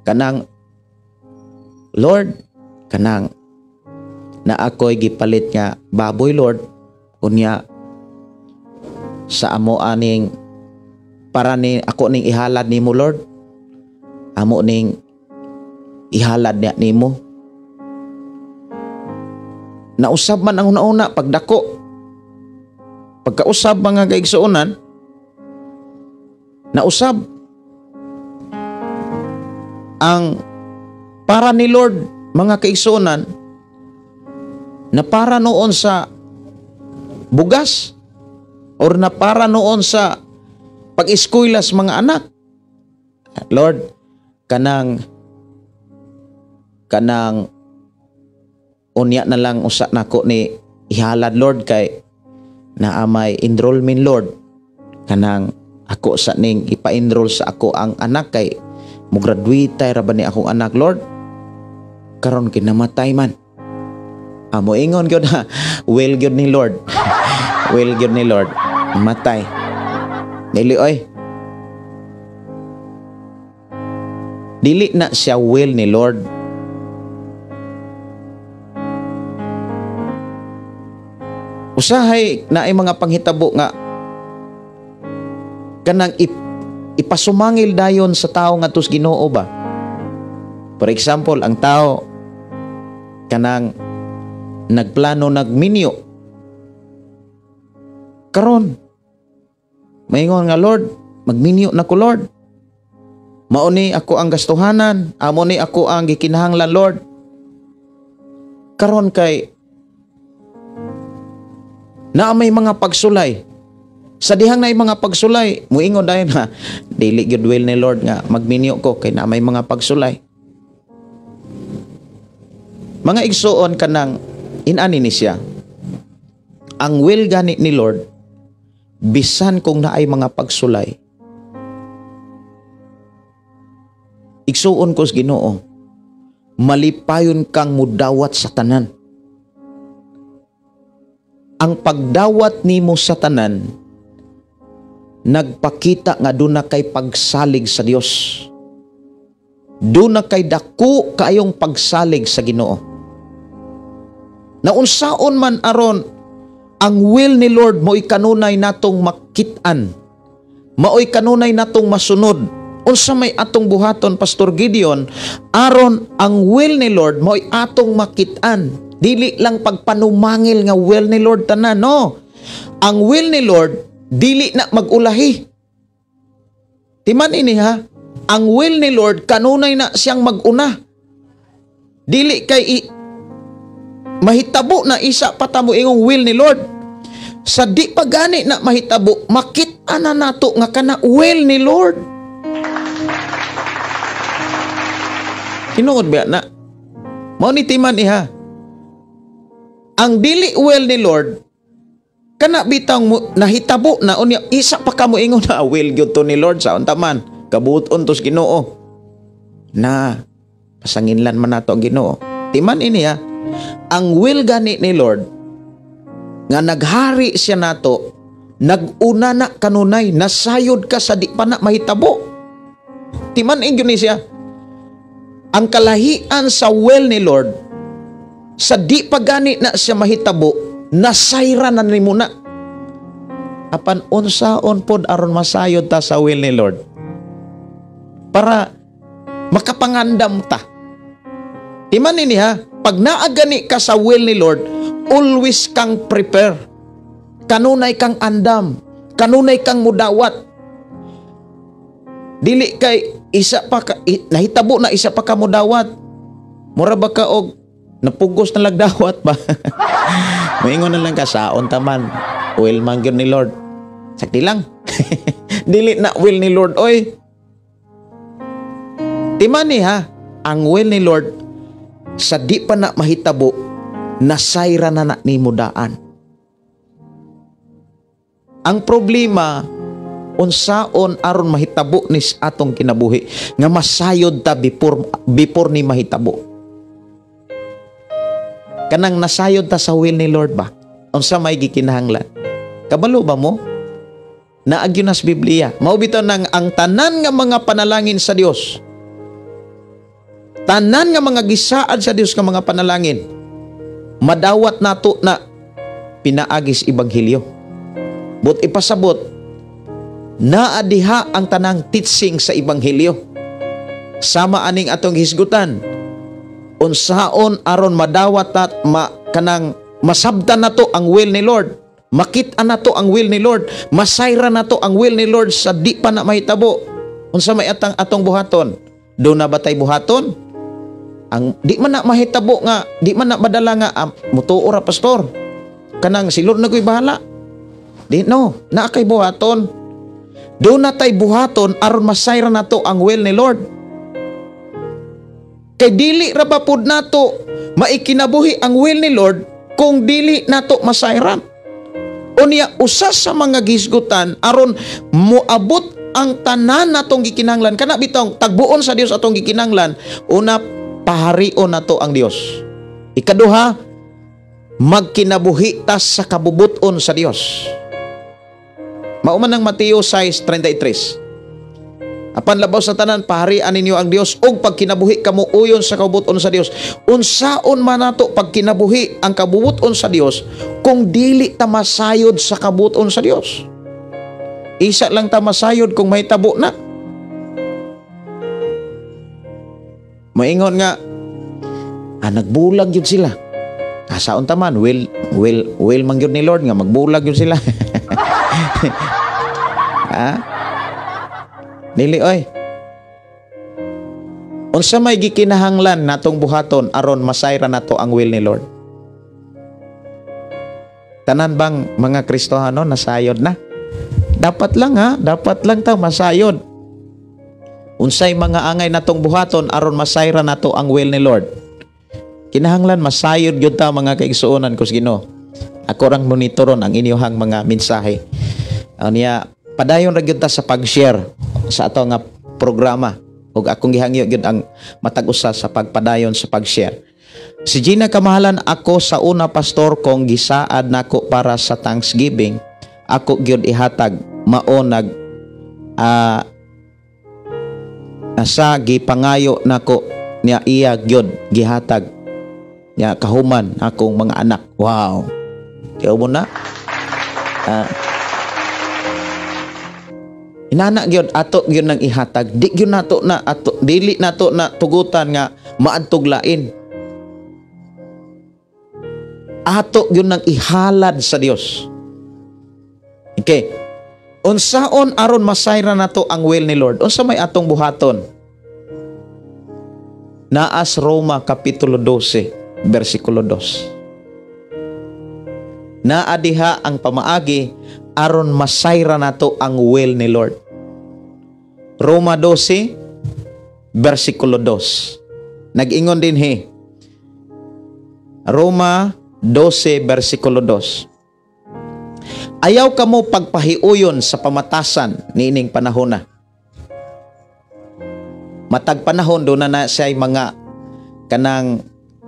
kanang Lord, kanang na ako'y gipalit nga baboy Lord, unya sa amo aning para ni ako ning ihalad nimo Lord, amo ning ihalad niya nimo. Nausab man ang una-una pagdako. Pagkausab mga kaigsuonan, nausab ang para ni Lord mga kaigsuonan na para noon sa bugas or na para noon sa pag-eskwela sa mga anak. Lord, kanang unya na lang usa nako ni ihalad Lord kay naa may enrollment Lord, kanang ako sa ning ipa-enroll sa ako ang anak kay mo-graduate ra ba ni akong anak Lord, karon kinamatay man. Amo ingon gyud ha, will gyud ni Lord. Will gyud ni Lord matay. Dili oy. Dili na siya will ni Lord. Usahay na ay mga panghitabo nga kanang ipasumangil dayon sa tao nga tus Ginoo ba. For example, ang tao kanang nagplano nagminyo. Karon maingon nga Lord, magminyo na ko Lord. Mao ni ako ang gastuhanan, amo ni ako ang gikinahanglan Lord. Karon kay naa may mga pagsulay. Sa dihang na mga pagsulay, muingon dayon ha, dili gyud will ni Lord nga magminyo ko kay naa may mga pagsulay. Mga igsuon kanang inani ni siya. Ang will gani ni Lord, bisan kung naay mga pagsulay, igsuon ko sa Ginoo, malipayon kang mudawat sa tanan. Ang pagdawat nimo sa tanan nagpakita nga duna kay pagsalig sa Dios. Duna kay dako kaayong pagsalig sa Ginoo. Naunsaon man aron ang will ni Lord mo'y kanunay natong makit-an, mao'y kanunay natong masunod. Unsa may atong buhaton, Pastor Gideon, aron ang will ni Lord mo'y atong makit-an. Dili lang pagpanumangil nga will ni Lord tanan, no. Ang will ni Lord dili na magulahi. Timan ini ha, ang will ni Lord kanunay na siyang maguna. Dili kay mahitabo na isa pa tamo ingong will ni Lord. Sa di pa gani na mahitabo, makit-an na nato nga kana will ni Lord. Tinuod ba na? Mao ni timan iha. Ang dili will ni Lord, Kana bitang mo, nahitabo na, unya isa pa ka mo ingon na will gyud to ni Lord, sa unta man kabuton tos Ginoo. Na pasanginlan man nato ang Ginoo. Timan ini ha, ang will gani ni Lord nga naghari siya nato, naguna na kanunay, nasayod ka sa di pa na mahitabo. Timan gyud ni siya. Ang kalahian sa will ni Lord, sa di pa gani na siya mahitabo, nasayra na nimo na. Apan unsaon pod aron masayod ta sa will ni Lord? Para makapangandam ta. Timan ini ha, pag naagani ka sa will ni Lord, always kang prepare. Kanunay kang andam, kanunay kang mudawat. Dili kay isa pa ka, nahitabo na isa pa ka mudawat. Mura ba ka og napugos na lagdawat ba? Moingon na lang ka, saon taman, will man gyud ni Lord. Sakti lang. Dili na will ni Lord oy. Timan ni ha, ang will ni Lord sa di pa na mahitabo, nasayra na na nimo daan. Ang problema, unsaon aron mahitabo ni atong kinabuhi nga masayod ta before ni mahitabo. Kanang nasayod ta sa will ni Lord ba? Unsa may gikinahanglan? Kabalo ba mo? Naagyo na sa Biblia. Mao bitaw nang ang tanan nga mga panalangin sa Dios, tanan nga mga gisaad sa Dios nga mga panalangin, madawat nato na pinaagis ebanghelyo. But ipasabot, naa diha ang tanang teaching sa ebanghelyo. Sama aning atong hisgutan, unsaon aron madawat at kanang masabtan nato ang will ni Lord, makita nato ang will ni Lord, masayra nato ang will ni Lord sa di pa na mahitabo. Unsa may atang atong buhaton? Do na ba tay buhaton? Ang di man na mahitabo nga, di man na madala nga mutuo ra pastor. Kanang si Lord na ko'y bahala. Di no, naa kay buhaton. Do na tay buhaton aron masayra nato ang will ni Lord. Kay dili ra ba pud nato maikinabuhi ang will ni Lord kung dili nato masayran. Unya usa sa mga gisgutan aron moabot ang tanan natong gikinahanglan, kana bitong tagbuon sa Dios atong gikinahanglan, una, paharion nato ang Dios. Ikaduha, magkinabuhi ta sa kabubuton sa Dios. Mao man ang Mateo 6:33. Apan labaw sa tanan, paharian ninyo ang Dios ug pagkinabuhi kamo uyon sa kabubuton sa Dios. Unsaon man nato pagkinabuhi ang kabubuton sa Dios kung dili ta masayod sa kabubuton sa Dios? Isa lang ta masayod kung mahitabo na. Maingon nga, nagbulag yun sila. Saon ta man, will man yun ni Lord nga magbulag yun sila. Ha? Dili oy. Unsa may gikinahanglan natong buhaton aron masayra nato ang will ni Lord? Tanan bang mga Kristohano nasayod na? Dapat lang ha, dapat lang ta masayod. Unsay mga angay natong buhaton aron masayra nato ang will ni Lord? Kinahanglan masayod gyud ta mga kaigsuonan kus Ginoo. Ako rang monitoron ang inyohang mga mensahe. Unya padayon ra gyud ta sa pag-share sa ato nga programa ug akong gihangyo gyud ang matag usa sa pagpadayon sa pag-share. Si Gina Kamahalan, ako sa una pastor kong gisaad nako para sa Thanksgiving, ako gyud ihatag mao nag sa gipangayo nako niya iya gyud gihatag niya kahuman akong mga anak. Wow. Kaya mo na. Inana gyud ato gyud nang ihatag, di gyud nato na ato, dili nato na tugutan nga maadtog lain. Ato gyud nang ihalad sa Dios. Okay. Unsaon aron masayra nato ang will ni Lord? Unsa may atong buhaton? Naas Roma kapitulo 12 bersikulo 2. Naa diha ang pamaagi aron masayra nato ang will ni Lord. Roma 12 bersikulo 2. Nag-ingon din he. Roma 12 bersikulo 2. Ayaw kamo pagpahiuyon sa pamatasan niining panahon na. Matag panahon doon na siya'y mga kanang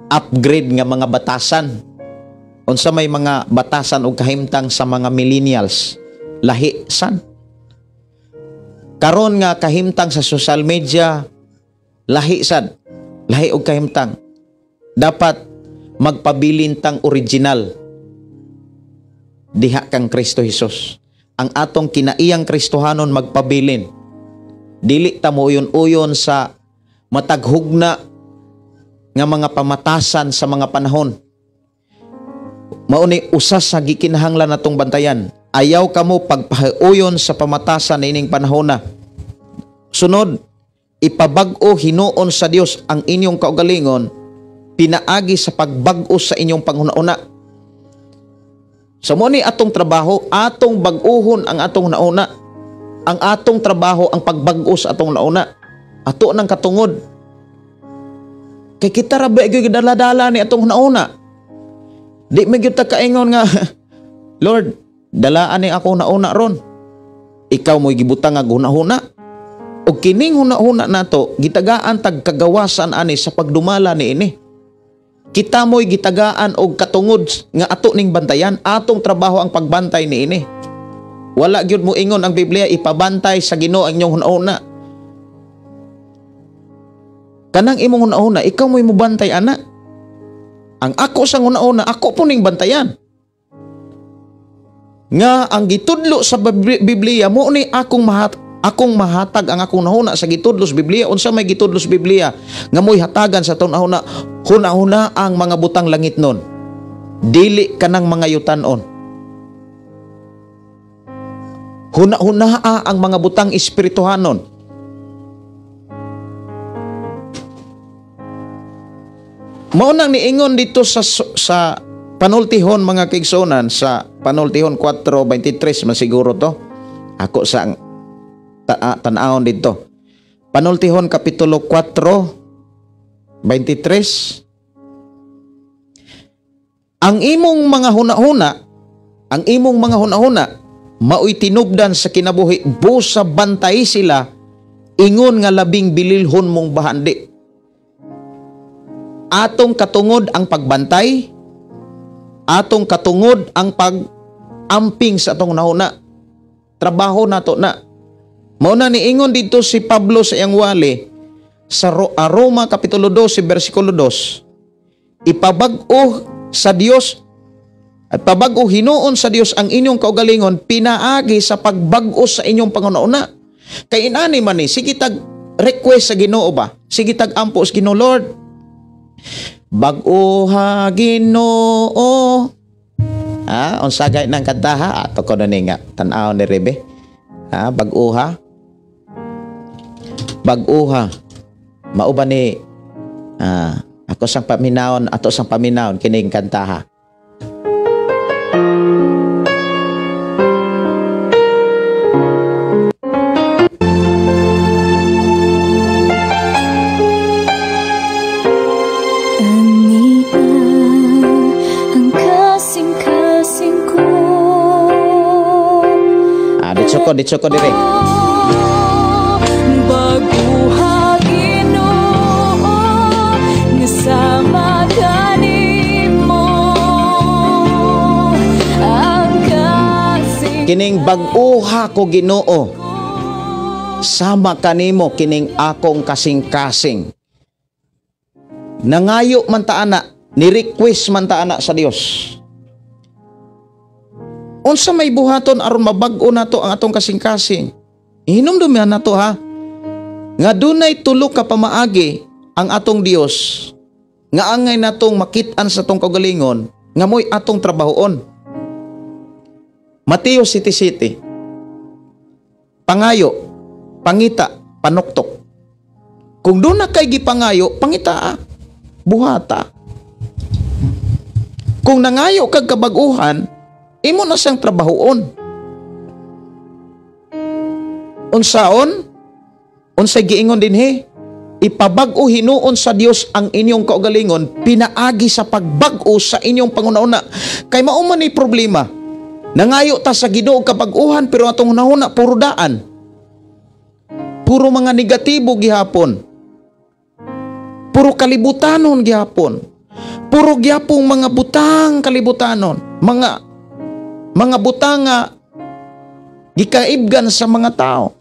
upgrade nga mga batasan. Unsa may mga batasan o kahimtang sa mga millennials, lahi san. Karon nga kahimtang sa social media, lahi sad, lahi og kahimtang. Dapat magpabilin tang original diha kang Kristo Hesus. Ang atong kinaiyang Kristohanon magpabilin. Dili ta mo uyon-uyon sa mataghugna nga mga pamatasan sa mga panahon. Mao ni usa sa gikinahanglan natong bantayan. Ayaw kamo pagpahiuyon sa pamatasan niining panahona. Sunod, ipabag-o hinuon sa Dios ang inyong kaugalingon pinaagi sa pagbag-o sa inyong panghuna-una. So mo ni atong trabaho, atong bag-uhon ang atong nauna. Ang atong trabaho ang pagbag-o sa atong nauna. Ato nang katungod. Kay kita ra ba gyud dala-dala ni atong nauna. Di man gyud ta kaingon nga Lord, dalaan ni ako nauna ron. Ikaw mo'y gibutang nga hunahuna. Og kining hunahuna nato, gitagaan tag kagawasan ani sa pagdumala niini. Kita mo'y gitagaan og katungod nga ato ning bantayan, atong trabaho ang pagbantay niini. Wala gyud mo ingon ang Biblia ipabantay sa Ginoo ang inyong hunahuna. Kanang imong hunahuna, ikaw mo'y mobantay ana. Ang ako sa hunahuna, ako po ning bantayan. Nga ang gitudlo sa Biblia mo ni akong mahatag ang akong nahuna sa gitudlo sa Biblia. Unsa may gitudlo sa Biblia nga mo'y hatagan sa atong nahuna? Hunahuna ang mga butang langit nun, dili kanang mga yutanon. Hunahunaa ang mga butang espirituhanon. Mao nang niingon dito sa panultihon mga kaigsuonan, sa panultihon 4:23 man siguro to. Ako sa tan-awon dito. Panultihon kapitulo 4:23. Ang imong mga hunahuna, ang imong mga hunahuna maoy tinubdan sa kinabuhi, busa bantay sila ingon nga labing bililhon mong bahandi. Atong katungod ang pagbantay, atong katungod ang pag-amping sa atong nahuna. Trabaho nato na. Mao na niingon dito si Pablo sa iyang wali sa Roma kapitulo 12 bersikulo 2. Ipabag-o sa Dios at pabag-o hinuon sa Dios ang inyong kaugalingon pinaagi sa pagbag-o sa inyong pangunauna. Kay inani man ni, sige tag request sa Ginoo ba? Sige tag ampo sa Ginoo, Lord. Bag-o ha Ginoo. Ha, unsa gay nang kanta ha? Ato ko na ni nga tan-aw ni Rebe. Ha, bag-o ha. Bag-o ha. Mao ba ni ako sang paminawon, ato sang paminawon kining kanta ha. Ditso ko dire. Baguha Ginoo nga sama kanimo ang kasing kining bag-uha ko Ginoo sama kanimo kining akong kasing-kasing. Nangayo man ta ana, ni request man ta ana sa Dios. Unsa may buhaton aron mabag-o nato ang atong kasing-kasing? Hinumdum nato ha, nga dunay tulo ka pamaagi ang atong Dios nga angay natong makit-an sa atong kaugalingon nga mo'y atong trabahoon. Mateo 7:7. Pangayo, pangita, panuktok. Kung doon na kay gipangayo, pangita, buhata. Kung nangayo kag kabag-uhan, imo na siyang trabahoon. Unsaon? Unsay giingon dinhi? Ipabag-o hinuon sa Dios ang inyong kaugalingon pinaagi sa pagbag-o sa inyong pangunauna. Kay mao man ni problema. Nangayo ta sa Ginoo kabag-uhan pero atong hunahuna puro daan. Puro mga negatibo gihapon. Puro kalibutanon gihapon. Puro gihapong mga butang kalibutanon. Mga butang nga gikaibgan sa mga tao.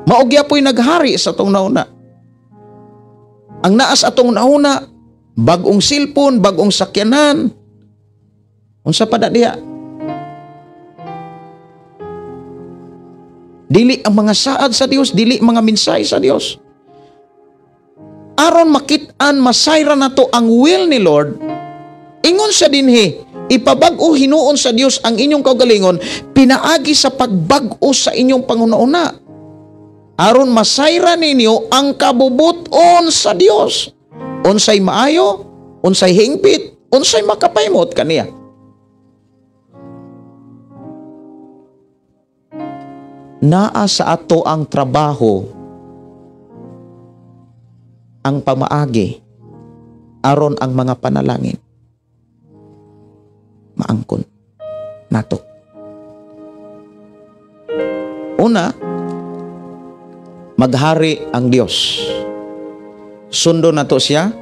Mao gyapoy naghari sa atong nauna. Ang naas atong nauna, bag-ong cellphone, bag-ong sakyanan. Unsa pa diha? Dili ang mga saad sa Dios, dili mga mensahe sa Dios. Aron makit-an, masayra nato ang will ni Lord. Ingon siya dinhi, ipabag-o hinuon sa Dios ang inyong kaugalingon, pinaagi sa pagbag-o sa inyong panghuna-una. Aron masayra ninyo ang kabubuton sa Dios. Unsay maayo, unsay hingpit, unsay makapaymot kaniya. Naa sa ato ang trabaho ang pamaagi aron ang mga panalangin maangkon nato. Una, maghari ang Dios. Sundo nato siya.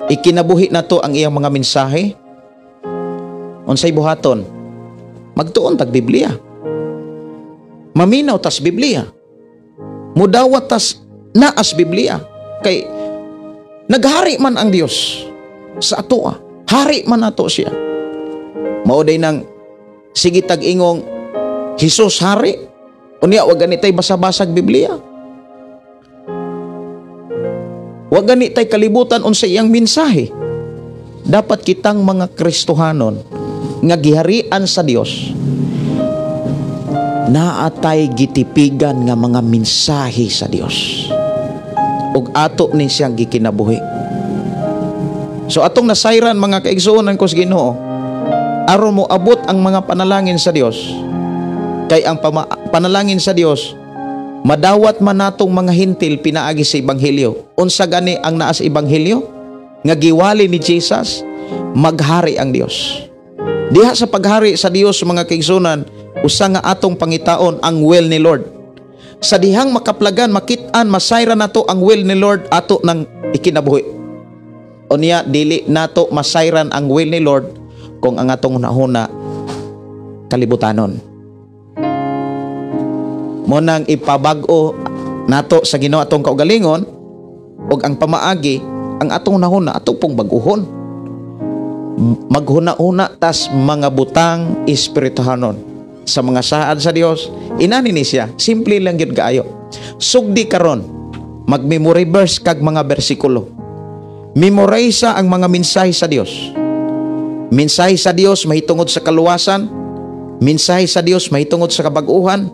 Ikinabuhi nato ang iyang mga mensahe. Unsay buhaton? Magtuon tag Biblia. Maminaw tas Biblia. Mudawat tas naas Biblia. Kay naghari man ang Dios sa atoa. Hari man nato siya. Mao day nang sige tag ingong Jesus hari. Unya wag gani tay basa-basag Biblia. Wag gani tay kalibutan unsa iyang mensahe. Dapat kitang mga Kristohanon nga giharian sa Dios, naatay gitipigan nga mga mensahe sa Dios ug ato ni siyang gikinabuhi. So atong nasayran mga kaigsuonan ko sa Ginoo, aron mo abot ang mga panalangin sa Dios. Kay ang panalangin sa Dios madawat man natong mga hintil pinaagi sa ebanghelyo. Unsa gani ang naa sa ebanghelyo nga giwali ni Jesus? Maghari ang Dios. Diha sa paghari sa Dios mga kaigsuonan, usa nga atong pangitaon ang will ni Lord. Sa dihang makaplagan, makit-an, masayra nato ang will ni Lord, ato nang ikinabuhi. Unya dili nato masayran ang will ni Lord kung ang atong hunahuna kalibutanon. Mo nang ipabag-o nato sa Ginoo atong kaugalingon ug ang pamaagi ang atong hunahuna ato pong bag-uhon. Maghuna-huna tas mga butang espirituhanon sa mga saad sa Dios. Inani ni siya, simple lang gyud kaayo. Sugdi karon, mag-memory verse kag mga bersikulo. Memorize ang mga mensahe sa Dios. Mensahe sa Dios mahitungod sa kaluwasan, mensahe sa Dios mahitungod sa kabag-uhan,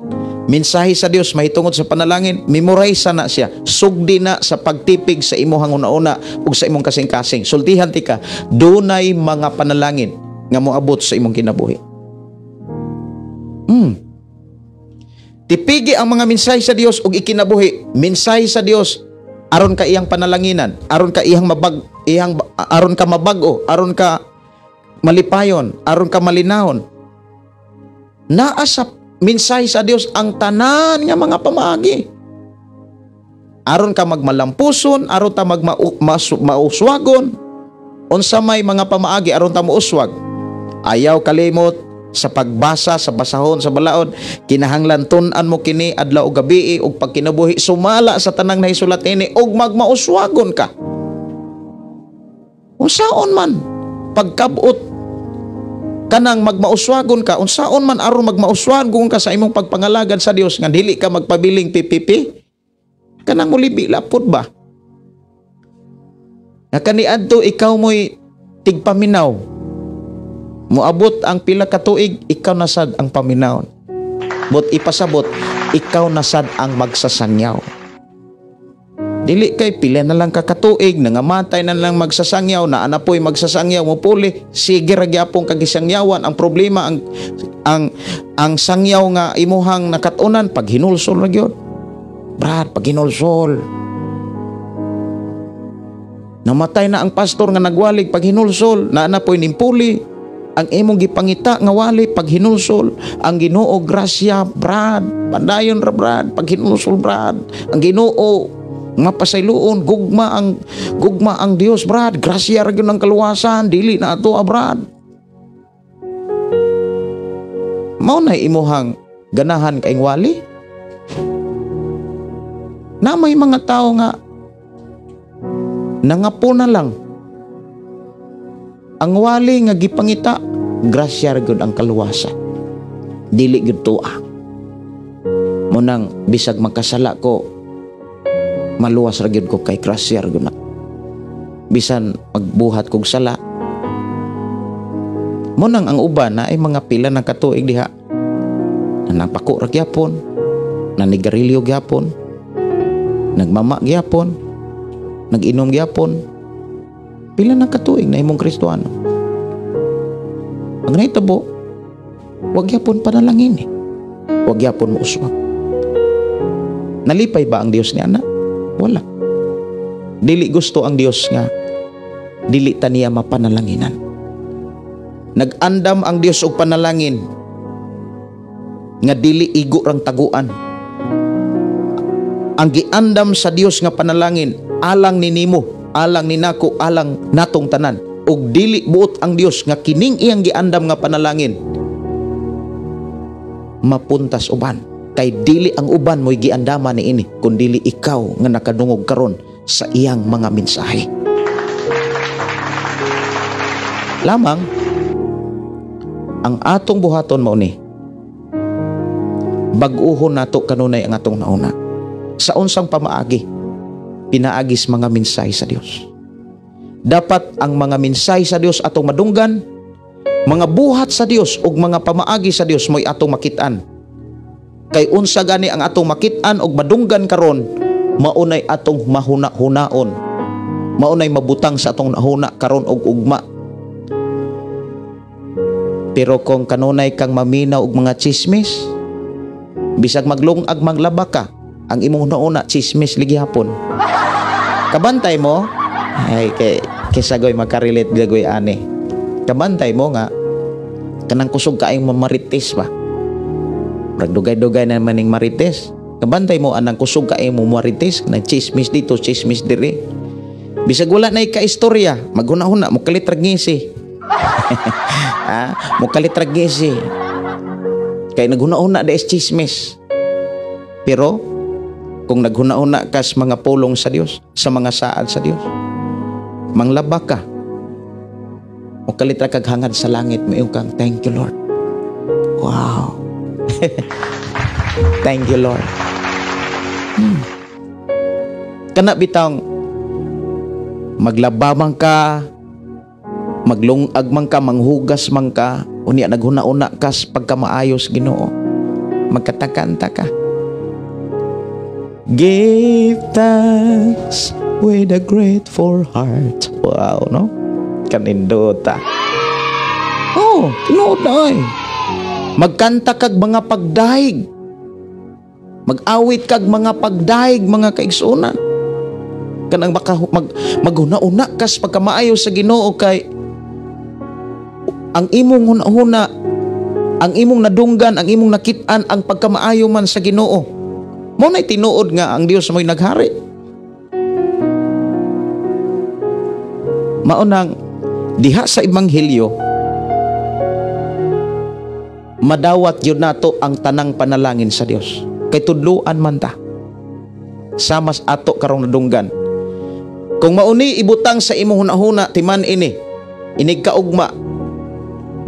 mensahe sa Dios mahitungod sa panalangin. Memorize na siya. Sugdi na sa pagtipig sa imuhang una-una ug sa imong kasing-kasing. Sultihan ti ka, dunay mga panalangin nga moabot sa imong kinabuhi. Tipigi ang mga mensahe sa Dios ug ikinabuhi. Mensahe sa Dios aron ka iyang panalanginan, aron ka iyang aron ka mabag-o, aron ka malipayon, aron ka malinahon. Naa sa mensahe sa Dios ang tanan nga mga pamaagi. Aron ka magmalampuson, aron ta mauswagon. Unsa may mga pamaagi aron ta mouswag? Ayaw kalimot sa pagbasa sa basahon sa balaod. Kinahanglan tun-an mo kini adlaw ug gabi ug pagkinabuhi sumala sa tanang nahisulat ini ug magmauswagon ka. Unsaon man pagkabot kanang magmauswagon ka, unsaon man aron magmauswagon ka sa imong pagpangalagad sa Dios nga dili ka magpabiling PPP, kanang mulibi lapod ba? Nga kaniadto ikaw mo'y tigpaminaw, moabot ang pila ka tuig, ikaw nasad ang paminawon. But ipasabot, ikaw nasad ang magsasangyaw. Dili kay pila na lang kakatuig, nangamatay na lang magsasangyaw, na anapoy magsasangyaw, mupuli, sige ra gyapon kagisangyawan. Ang problema, ang sangyaw nga imuhang nakatunan, pag hinulsol ra gyud. Brad, pag hinulsol. Namatay na ang pastor nga nagwalig, pag hinulsol, na anapoy nimpuli. Ang imong gipangita nga wali paghinulsol, ang Ginoo grasya brad, padayon ra brad, paghinulsol brad. Ang Ginoo mapasayloon, gugma ang Dios brad, grasya ra gyud ang kaluwasan, dili na ato brad. Mao na imuhang ganahan kaing wali. Na may mga tao nga nangapo na lang. Ang wali nga gipangita, grasya ra gyud ang kaluwasan. Dili gyud tuwa. Munang bisag magkasala ko, maluwas ra gyud ko kay grasya ra gyud na. Bisan magbuhat kog sala. Munang ang uban na ay mga pila ng katuig diha. Napako ra gyapon, nanigarilyo gyapon, nagmama gyapon, nag-inom gyapon. Pila ng katuig na imong Kristohano. Ang nahitabo, wag gyapon panalangin eh. Wag gyapon mo uswag. Nalipay ba ang Dios ni ana? Wala. Dili gusto ang Dios nga dili ta niya mapanalanginan. Nag-andam ang Dios og panalangin nga dili igo rang taguan. Ang giandam sa Dios nga panalangin alang ni nimo, alang ni nako, alang natong tanan. Og dili buot ang Dios nga kining iyang giandam nga panalangin mapuntas uban. Kay dili ang uban mo'y giandama ni ini, kun dili ikaw nga nakadungog karon sa iyang mga mensahe. Lamang ang atong buhaton mao ni, bag-uhon nato kanunay ang atong nauna. Sa unsang pamaagi? Pinaagis mga mensahe sa Dios. Dapat ang mga mensahe sa Dios atong madunggan, mga buhat sa Dios ug mga pamaagi sa Dios mo'y atong makit-an. Kay unsa gani ang atong makit-an ug madunggan karon, maunay atong mahuna-hunaon. Maunay mabutang sa atong nahuna karon og ugma. Pero kung kanunay kang maminaw og mga chismis, bisag maglungag maglaba ka, ang imong nauna chismis ligihapon. Kabantay mo, ay kay kaysa goy makarelate gagoy ani. Kabantay mo nga kanang kusog kaayong mamarites ba. Murag dugay-dugay na maning marites. Kabantay mo anang kusog kaayong mamarites, nang chismis dito, chismis diri. Bisag wala na ika-istorya, maghuna-huna mo kalit ra ngisi. Ha? Mo kalit ra ngisi. Kay naghuna-huna da is chismis. Pero kung naghuna-huna ka sa mga pulong sa Dios, sa mga saad sa Dios, manglaba ka. O kalit ra kag hangad sa langit, mayon kang thank you Lord. Wow. Thank you Lord. Kana bitang maglaba man ka, maglungag man ka, manghugas man ka, unya naghuna-una ka sa pagkamaayos Ginoo, magkatakanta ka. Give thanks with a grateful heart. Wow, no? Kanindota. Oh, tinuod na ay. Magkanta kag mga pagdahig. Mag-awit kag mga pagdahig, mga kaigsuonan. Kanang baka maghuna-una kas pagkamaayo sa Ginoo kay ang imong huna-huna, ang imong nadunggan, ang imong nakit-an, ang pagkamaayo man sa Ginoo. Mao na'y tinuod nga ang Dios mo'y naghari. Mao nang diha sa ebanghelyo madawat gyud nato ang tanang panalangin sa Dios. Kay tudloan man ta. Samas ato karong nadunggan. Kung mauni ibutang sa imong hunahuna timan ini, inig kaugma,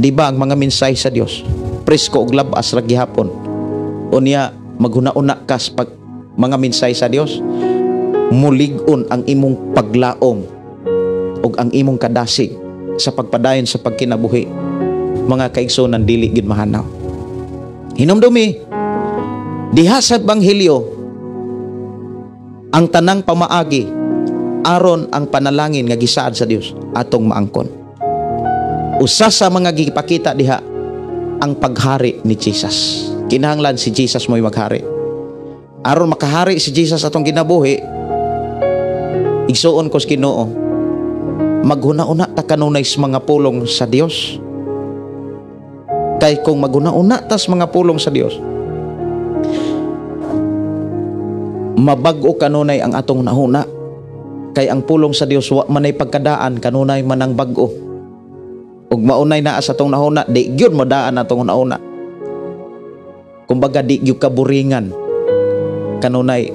di ba ang mga mensahe sa Dios? Presko og labas ra gihapon. Unya maghuna-una kas pag mga mensahe sa Dios, mulig-on ang imong paglaom ug ang imong kadasig sa pagpadayon sa pagkinabuhi. Mga kaigsuonan, dili gid mahanaw. Hinumdumi diha sa ebanghelyo ang tanang pamaagi aron ang panalangin nga gisaad sa Dios atong maangkon. Usa sa mga gipakita diha ang paghari ni Jesus. Kinahanglan si Jesus mo'y maghari. Aron makahari si Jesus atong kinabuhi, igsuon ko sa Ginoo, maghuna-una ta kanunay sa mga pulong sa Dios. Kay kung maguna-una tas mga pulong sa Dios, mabag-o kanunay ang atong nahuna. Kay ang pulong sa Dios wa manay pagkadaan, kanunay manang bag-o. Ug maunay naa sa atong nahuna, di gyud modaan atong nahuna. Kumbaga di gyud kaburingan, kanunay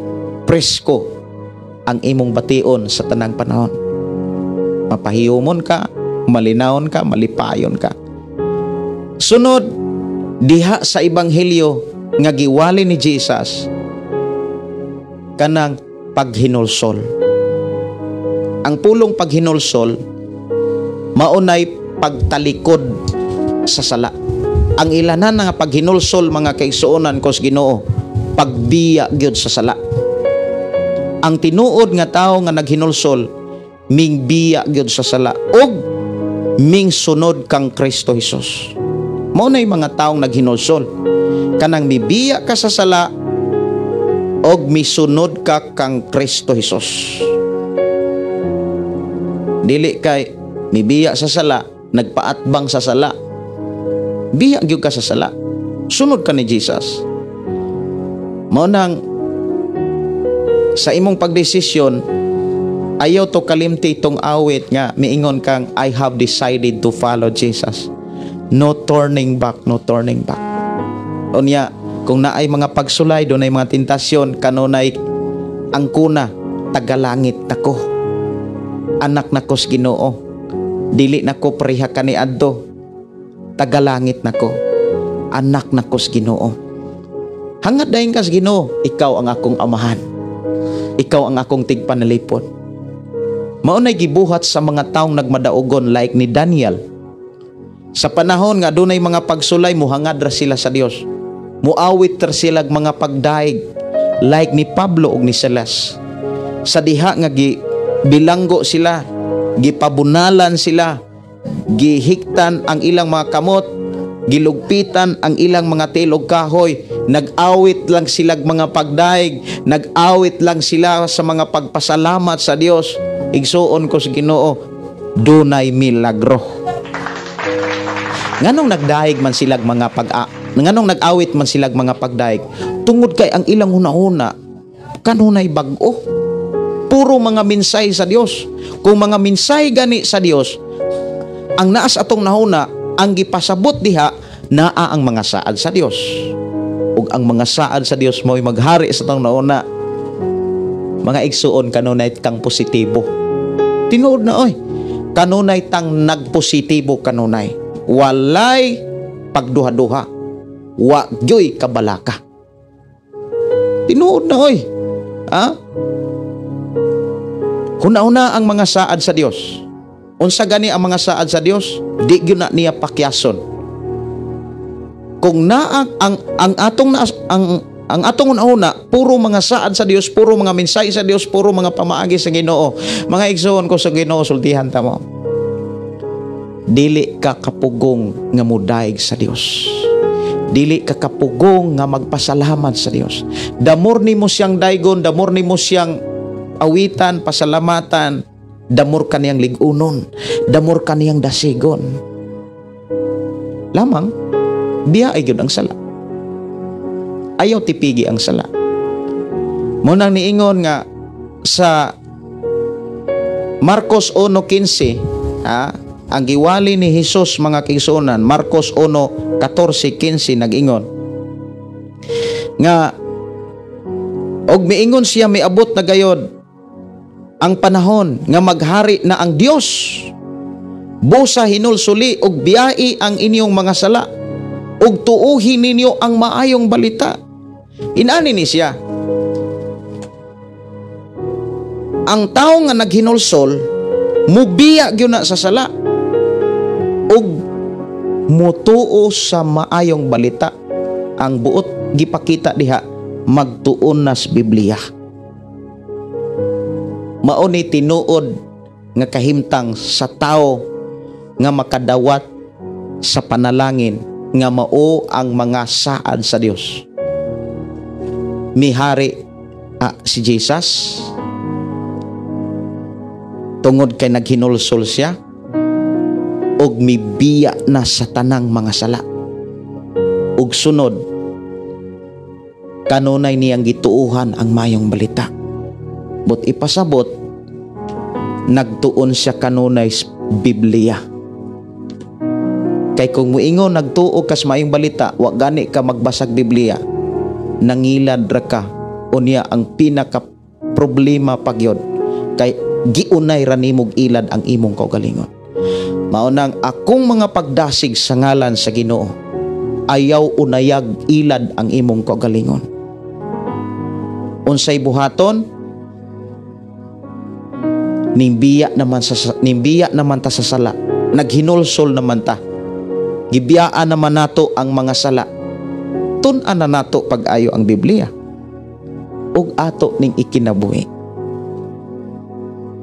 presko ang imong bation sa tanang panahon. Mapahiyumon ka, malinawon ka, malipayon ka. Sunod, diha sa ebanghelyo nga giwali ni Jesus kanang paghinulsol. Ang pulong paghinulsol maunay pagtalikod sa sala. Ang ilanan nga paghinulsol, mga kaigsuonan ko sa Ginoo, pagbiya gyud sa sala. Ang tinuod nga tawo nga naghinulsol, mingbiya gyud sa sala ug mingsunod kang Kristo Hesus. Mao nay mga taong naghinulsol, kanang mibiya ka sa sala og misunod ka kang Kristo Hesus. Dili kay mibiya sa sala, nagpaatbang sa sala. Biya gyud ka sa sala, sunod ka ni Jesus. Mao nang sa imong pagdesisyon, ayaw to kalimti itong awit nga miingon kang I have decided to follow Jesus. No turning back, no turning back. Unya, kung naay mga pagsulay, dunay mga tentasyon, kanunay ang kuna, tagalangit nako. Anak nako sa Ginoo. Dili nako pareha kaniadto. Tagalangit nako. Anak nako sa Ginoo. Hangad dayon ka sa Ginoo, ikaw ang akong amahan. Ikaw ang akong tigpanalipon. Mao nay gibuhat sa mga taong nagmadaugon like ni Daniel. Sa panahon nga dunay mga pagsulay, muhangad ra sila sa Dios. Muawit ra sila mga pagdaig like ni Pablo ug ni Silas. Sa diha nga gibilanggo sila, gipabunalan sila, gihiktan ang ilang mga kamot, gilugpitan ang ilang mga tilog kahoy, nag-awit lang sila mga pagdaig, nag-awit lang sila sa mga pagpasalamat sa Dios. Igsuon ko sa Ginoo, dunay milagro. Nganong nagdaig man sila mga pag nganong nag-awit man sila mga pagdaig, tungod kay ang ilang hunahuna kanunay bag-o. Puro mga minsay sa Dios. Kung mga minsay gani sa Dios, ang naas atong nahuna, ang gipasabot diha naa ang mga saad sa Dios. Ug ang mga saad sa Dios mo'y maghari sa atong nahuna. Mga igsuon, kanunay kang positibo. Tinuod na oy. Kanunay tang nagpositibo kanunay. Walay pagduha-duha. Wa gyoy kabalaka. Tinuod na oy. Ha? Huna-huna ang mga saad sa Dios. Unsa gani ang mga saad sa Dios? Di gyud na niya pakyason. Kung naa ang atong na, ang atong una-una, puro mga saad sa Dios, puro mga mensahe sa Dios, puro mga pamaagi sa Ginoo. Mga igsoon ko sa Ginoo, sultihan ta mo. Dili ka kapugong nga mudaig sa Dios. Dili ka kapugong nga magpasalamat sa Dios. Damor nimo siyang daygon, damor nimo siyang awitan, pasalamatan, damor ka niyang lig-unon, damor ka niyang dasigon. Lamang, biya ay gyud ang sala. Ayaw tipigi ang sala. Munang niingon nga sa Marcos 1:15, ang giwali ni Hesus, mga kaigsuonan, Marcos 1:14-15, nag-ingon nga og miingon siya, miabot na gayod ang panahon nga maghari na ang Dios. Busa hinulsuli og biyai ang inyong mga sala ug tuuhin ninyo ang maayong balita. Inani ni siya, ang tawo nga naghinulsol mubiya gyud na sa sala ug mutuo sa maayong balita. Ang buot gipakita diha, magtuon na sa Biblia. Mao ni tinuod nga kahimtang sa tao nga makadawat sa panalangin nga mao ang mga saad sa Dios. Mihari si Jesus tungod kay naghinulsol siya og mibiya na sa tanang mga sala. Ug sunod, kanunay niyang gituuhan ang mayong balita. But ipasabot, nagtuon siya kanunay sa Biblia. Kay kung muingon nagtuo kas maayong balita, wa gani ka magbasag Biblia, nangilad ra ka. Unya ang pinaka problema pagyod kay giunay ra nimog ilad ang imong kaugalingon. Mao nang akong mga pagdasig sa ngalan sa Ginoo, ayaw unayag ilad ang imong kaugalingon. Unsay buhaton? Nimbiya naman ta sa sala. Naghinulsol naman ta. Gibiyaan naman nato ang mga sala. Tun-an na nato pag-ayo ang Biblia. Ug ato ning ikinabuhi.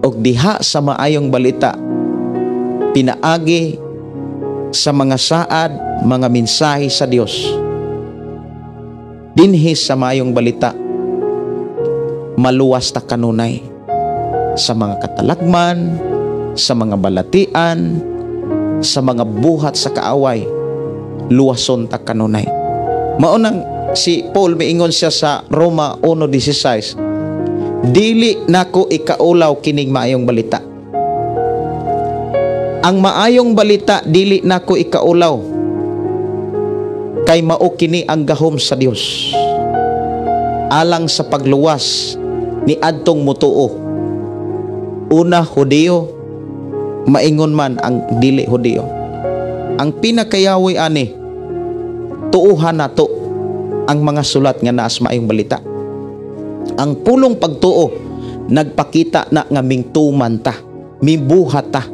Og diha sa maayong balita, pinaagi sa mga saad, mga mensahe sa Dios. Dinhi sa maayong balita, maluwas ta kanunay sa mga katalagman, sa mga balatian, sa mga buhat sa kaaway, luwason ta kanunay. Maunang si Paul miingon siya sa Roma 1:16, dili nako ikaulaw kining maayong balita. Ang maayong balita dili nako ikaulaw, kay mao kini ang gahom sa Dios alang sa pagluwas ni adtong mutuo. Una Hudiyo, maingon man ang dili Hudiyo. Ang pinakayawi ani, tuuhan nato ang mga sulat nga naas maayong balita. Ang pulong pagtuo nagpakita na nga mingtuman ta, mibuhat ta.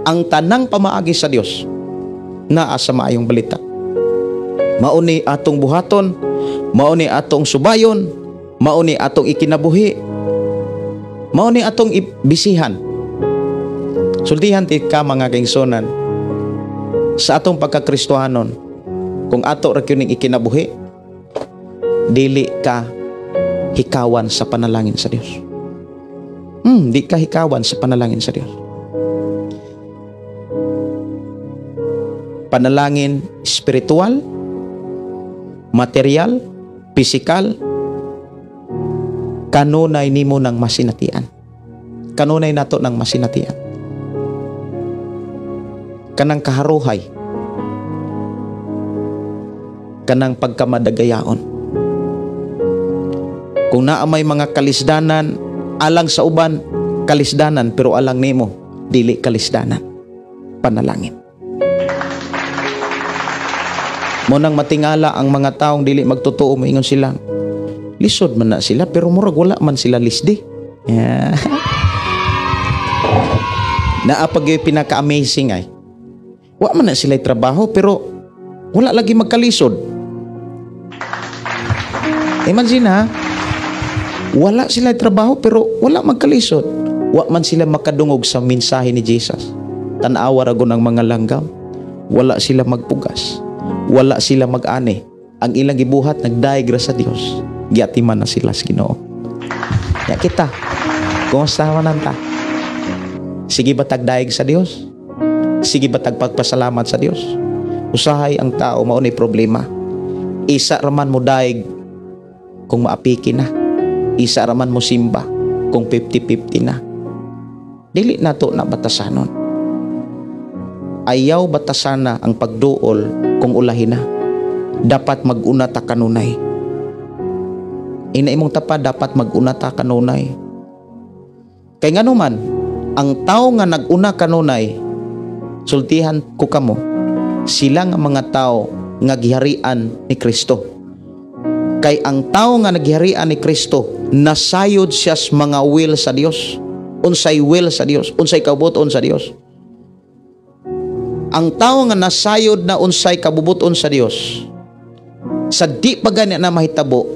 Ang tanang pamaagi sa Dios naa sa maayong balita. Mao ni atong buhaton, mao ni atong subayon, mao ni atong ikinabuhi, mao ni atong ibisihan. Sultihan ti ka mga kaigsuonan sa atong pagkakristohanon, kung ato ra gyud ning ikinabuhi, dili ka hikawan sa panalangin sa Dios. Di ka hikawan sa panalangin sa Dios. Panalangin spiritual, material, pisikal, kanunay nimo nang masinatian. Kanunay nato nang masinatian. Kanang kaharuhay, kanang pagkamadagayaon. Kung naa may mga kalisdanan, alang sa uban, kalisdanan, pero alang nimo, dili kalisdanan. Panalangin. Mo nang matingala ang mga taong dili magtotoo, moingon sila, lisod man na sila, pero murag wala man sila lisdi. Yeah. Naa pag yung pinaka-amazing ay, wa man na sila trabaho, pero wala lagi magkalisod. Imagine ha, wala sila trabaho pero wala magkalisod. Wa man sila makadungog sa mensahe ni Jesus. Tan-awa ra gun ang mga langgam. Wala sila magpugas. Wala sila mag-ani. Ang ilang gibuhat, nagdaig ra sa Dios. Giatiman na sila sa Ginoo. Ya kita, kumusta man ta? Sige ba tagdaig sa Dios? Sige ba tagpagpasalamat sa Dios? Usahay ang tao mao ni problema. Isa raman mo daig kung maapiki na. Isa raman mo simba kung 50-50 na. Dili nato na batasanon. Ayaw batasana ang pagduol kung ulahin na. Dapat mag-una ta kanunay. Ina imong tapa, dapat mag-una ta kanunay. Kay nganuman, ang tao nga nag-una kanunay, sultihan ko kamo, sila nga mga tao nga giharian ni Kristo. Kay ang tao nga naghiharian ni Kristo, nasayod siya sa mga will sa Dios. Unsay will sa Dios, unsay kabubuton sa Dios. Ang tao nga nasayod na unsay kabubuton sa Dios, sa di pa gani na mahitabo,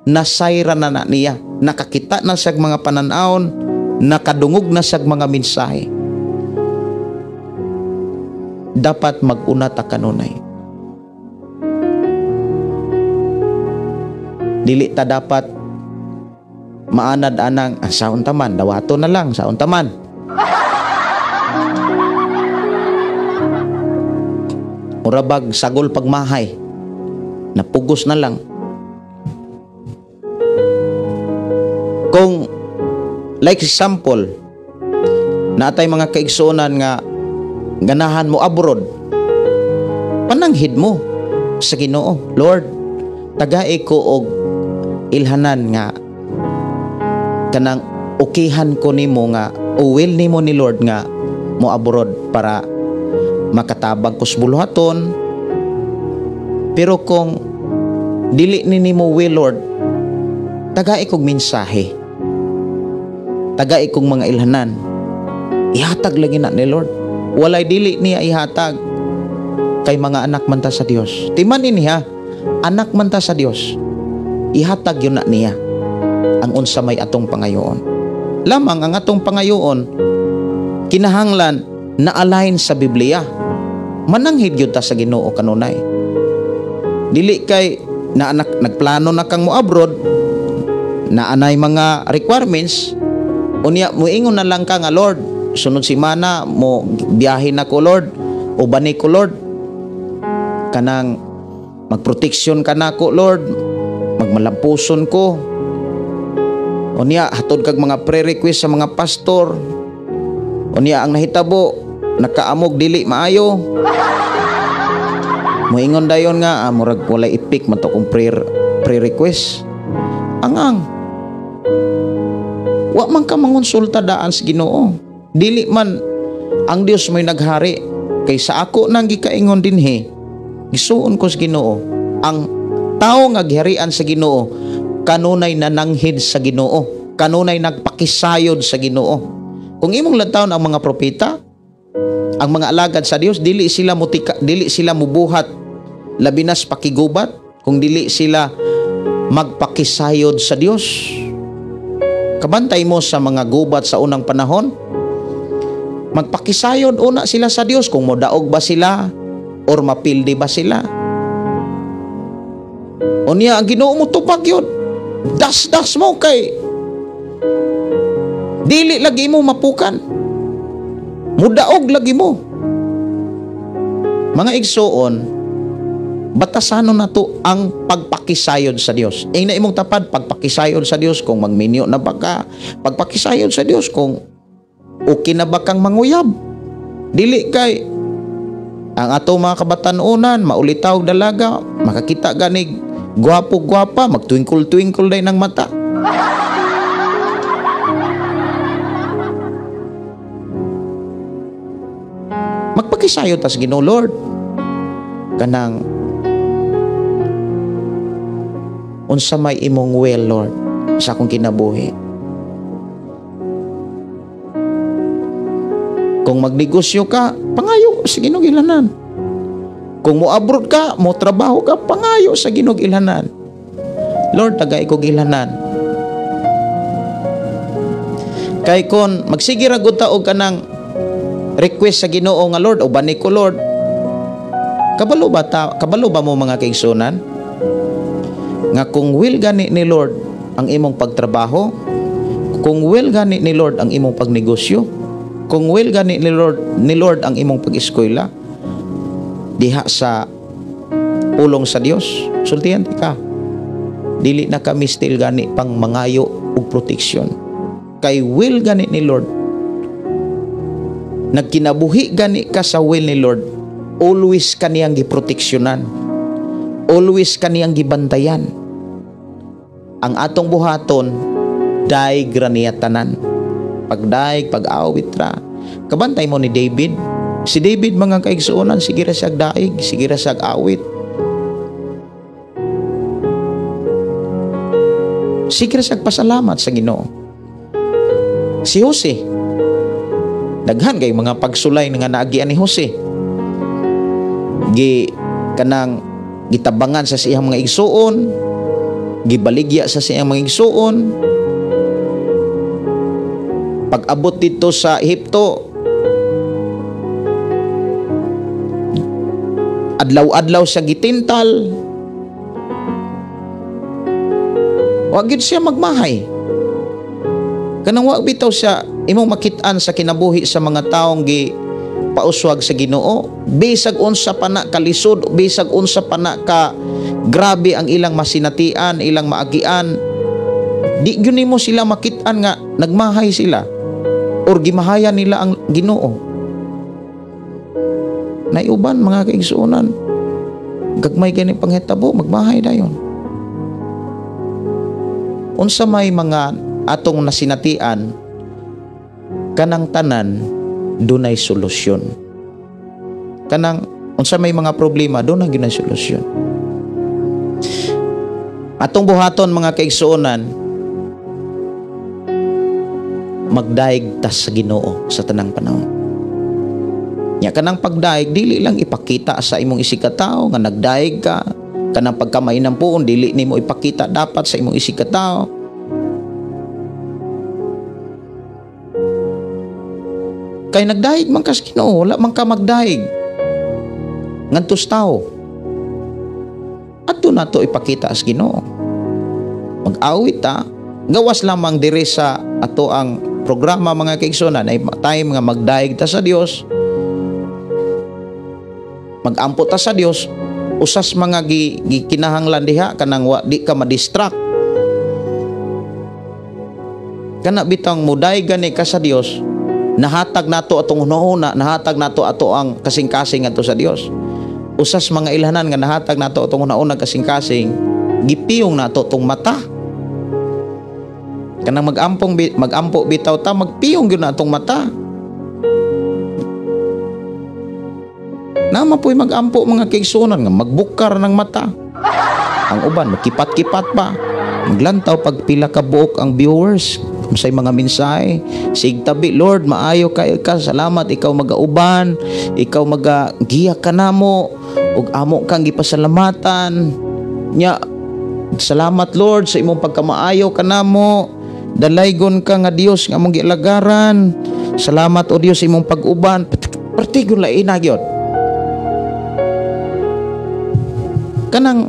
nasayra na na niya, nakakita na siya mga pananawon, nakadungog na siya mga mensahe. Dapat mag-una ta kanunay. Dili ta dapat maanad anang saon taman, dawato na lang, saon taman. Murabag sagol pagmahay. Napugos na lang. Kung like example, naatay mga kaigsuonan nga ganahan mo abroad, pananghid mo sa Ginoo. Lord, tagae ko og ilhanan nga kanang okihan ko nimo nga o will nimo ni Lord nga mo abroad para makatabang ko sa buluhaton. Pero kung dili ni nimo will, Lord, tagae kog mensahe, tagae kog mga ilhanan, ihatag lagi na ni Lord. Walay dili niya ihatag kay mga anak man ta sa Dios. Timan niya, anak man ta sa Dios, ihatag yun na niya ang unsa may atong pangayoon. Lamang ang atong pangayoon kinahanglan na align sa Biblia. Mananghid gyud ta sa Ginoo kanunay. Dili kay na anak nagplano na kang mo abroad, na anay mga requirements, unya moingon na lang ka nga, Lord, sunod semana mo biyahe na ko, Lord, o bani ko, Lord, kanang magproteksyon ka na ko, Lord, magmalampuson ko. Unya hatod kag mga pre-request sa mga pastor. Unya ang nahitabo nakaamog dili maayo. Moingon dayon nga murag walay ipik man to kung pre-request. Angang wa man ka mangonsulta daan sa Ginoo. Dili man ang Dios mo'y naghari. Kay sa ako nang gikaingon dinhi, gisuon ko sa Ginoo. Ang tao nga giharian sa Ginoo kanunay nananghid sa Ginoo, kanunay nagpakisayod sa Ginoo. Kung imong lantawon ang mga propeta, ang mga alagad sa Dios, dili sila mutika, dili sila mubuhat labi nas pakigubat kung dili sila magpakisayod sa Dios. Kabantay mo sa mga gubat sa unang panahon, magpakisayod una sila sa Dios kung modaog ba sila or mapildi ba sila. Unya ang Ginoo mo tupag yun. Das-das mo kay dili lagi mo mapukan. Mudaog lagi mo. Mga igsoon, batasanon na to ang pagpakisayod sa Dios. Ing na imong tapad, pagpakisayod sa Dios kung magminyo na ba ka, pagpakisayod sa Dios kung okay na ba kang manguyab. Dili kay ang ato mga kabatanunan, maulitaw dalaga, makakita ganig gwapo-gwapa, magtwinkle-twinkle day ng mata. Magpakisayo tas Ginoo, Lord, kanang unsa may imong will, Lord, sa akong kinabuhi. Kung magnegosyo ka, pangayo sa Ginoo ilanan. Kung mo-abroad ka, mo trabaho ka, pangayo sa Ginoo ilanan. Lord, tagay kog ilanan. Kay kon magsige ra gud ta og kanang request sa Ginoo nga, Lord, ubani ko, Lord. Kabalo ba ta, kabalo ba mo mga kaigsunan nga kung will gani ni Lord ang imong pagtrabaho, kung will gani ni Lord ang imong pagnegosyo, kung will gani ni Lord ang imong pag-eskwela diha sa pulong sa Dios, sultihan ka. Dili na kami still gani pang mangayo og proteksyon. Kay will gani ni Lord, nagkinabuhi gani ka sa will ni Lord, always kaniyang giproteksyonan, always kaniyang gibantayan. Ang atong buhaton, daig ra niya tanan. Pagdaig, pag-awit ra. Kabantay mo ni David. Si David, mga kaigsuonan, sige ra siyag daig, sige ra siyag awit. Sige ra siyag pasalamat sa Ginoo. Si Jose, daghan kay mga pagsulay nga naagian ni Jose. Gi kanang gitabangan sa siyang mga igsuon, gibaligya sa siyang mga igsuon. Pag-abot dito sa Ehipto, adlaw-adlaw siya gitintal. Wa gyud siya magmahay. Kanang wa bitaw siya imong makit-an sa kinabuhi sa mga taong gi pauswag sa Ginoo. Bisag unsa pa na kalisod, bisag unsa pa na ka grabe ang ilang masinatian, ilang maagian, di gyud nimo sila makit-an nga nagmahay sila or gimahayan nila ang Ginoo. Naiuban mga kaigsuonan, gagmay gani panghitabo, magmahay dayon. Unsa may mga atong nasinatian, kanang tanan dunay solusyon. Kanang unsa may mga problema, dunay gyud solusyon. Atong buhaton mga kaigsuonan, magdaig ta sa Ginoo sa tanang panahon. Nya kanang pagdaig dili lang ipakita sa imong isig ka tawo nga nagdaig ka. Kanang pagkamainampuon dili nimo ipakita dapat sa imong isig ka tawo. Kay nagdaig man ka sa Ginoo, wala man ka magdaig ngadto sa tawo. Adto nato ipakita sa Ginoo. Mag-awit ta, gawas lamang diri sa ato ang programa mga kaigsuonan ay time nga magdaig ta sa Dios, magampo ta sa Dios. Usas mga gikinahanglan diha kanang wa di ka ma-distract. Kana bitang muday gani ka sa Dios, nahatag nato atong hunahuna, nahatag nato ato ang kasing-kasing ngadto sa Dios. Usas mga ilhanan nga nahatag nato atong hunahuna kasing-kasing, gipiyong nato tong mata. Kanang magampo bitaw ta, magpiyong gyud na atong mata. Nama po'y magampo mga kaigsuonan nga magbukar ng mata. Ang uban magkipat-kipat pa. Maglantaw pag pila ka buok ang viewers unsay mga mensahe. Sigtabi, Lord, maayo kayo ka, salamat ikaw magauban, ikaw magagiya ka namo ug amo kang gipasalamatan. Nya salamat Lord sa imong pagkamaayo kanamo. Dalaygon ka nga Dios nga among gialagaran. Salamat o Dios sa imong pag-uban. Pertigon lain na gyud. Kanang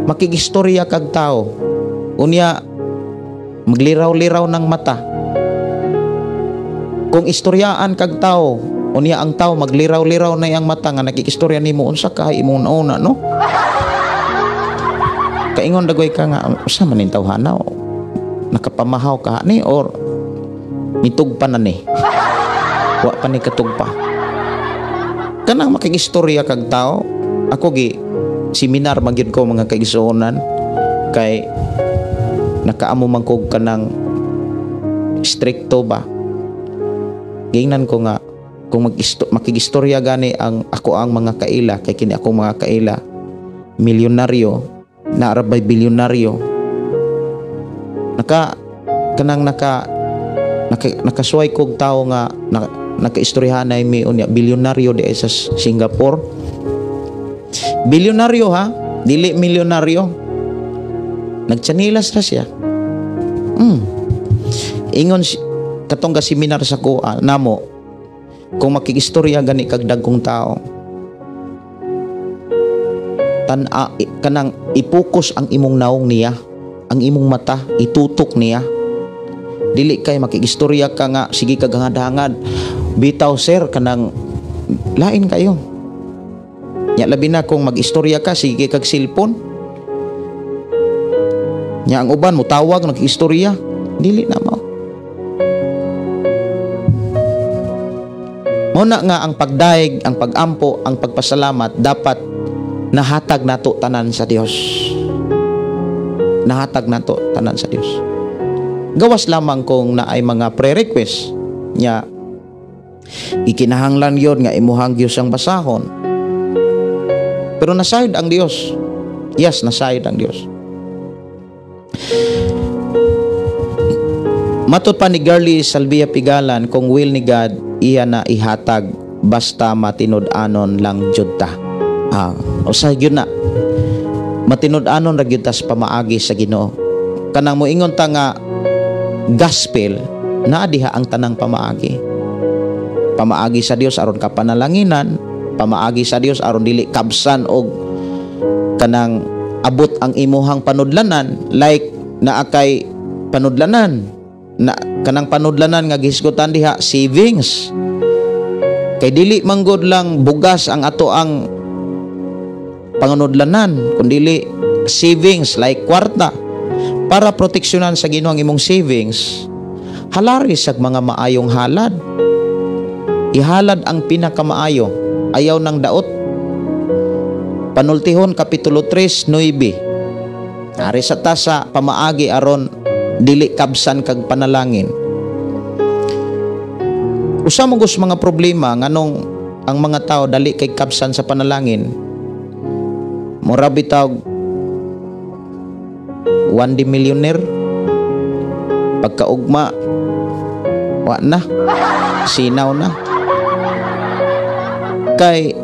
makigistorya kag tao, unya magliraw-liraw ng mata. Kung istoryaan kag tao, unya ang tao magliraw-liraw na iyang mata nga nakikistorya nimo, unsa ka imong nauna, no? Kaingon dagoy ka nga usa man ning tawhana, nakapamahaw ka ni or mitugpa na ni, wa pa ni katugpa. Kanang makigistorya kag tao, ako gi seminar man gyud ko mga kaigsuonan, kay nakaamo man kog kanang strikto ba. Giingnan ko nga kung makigistorya gani ang ako ang mga kaila, kay kini akong mga kaila milyonaryo, naara bay bilyonaryo, naka kanang naka, naka nakasuway kog tawo nga nakaistoryahanay mi unya bilyonaryo di sa Singapore. Bilyonaryo ha, dili milyonaryo. Nagtsanilas ra siya. Ingon katong ga seminar sa kuha namo, kung makigistorya gani kag dagkong tao, kanang ipokus ang imong naong niya, ang imong mata itutok niya. Dili kay makigistorya ka nga sige kag hangad-hangad, bitaw sir kanang lain kayo. Nya labi na kung mag-istorya ka sige kag cellphone. Nya ang uban motawag nag-istorya, dili na mao. Mao na nga ang pagdaig, ang pagampo, ang pagpasalamat dapat nahatag nato tanan sa Dios. Nahatag nato tanan sa Dios. Gawas lamang kung naay mga pre-request nya ikinahanglan yon nga imuhang Dios ang basahon. Pero nasayod ang Dios. Yes, nasayod ang Dios. Matod pa ni Girlie Salvia Pigalan, kung will ni God, iya na ihatag basta matinud-anon lang jud ta. Usa gyud na. Matinud-anon ra gyud ta sa pamaagi sa Ginoo. Kanang moingon ta nga gospel, naa diha ang tanang pamaagi. Pamaagi sa Dios aron ka panalanginan, pamaagi sa Dios aron dili kabsan og kanang abot ang imuhang panudlanan, like naa kay panudlanan na kanang panudlanan nga gihisgutan diha savings. Kay dili manggod lang bugas ang ato ang pangunudlanan, kundili savings like kwarta. Para proteksyonan sa Ginoo ang imong savings, halari sa mga maayong halad. Ihalad ang pinakamaayo, ayaw ng daot. Panultihon Kapitulo 3:9. Ari sa ta sa pamaagi aron dili kabsan kag panalangin. Usa mo gus mga problema nganong ang mga tao dali kay kabsan sa panalangin. Mura bitaw one day millionaire, pagkaugma wa na, sinaw na. Kay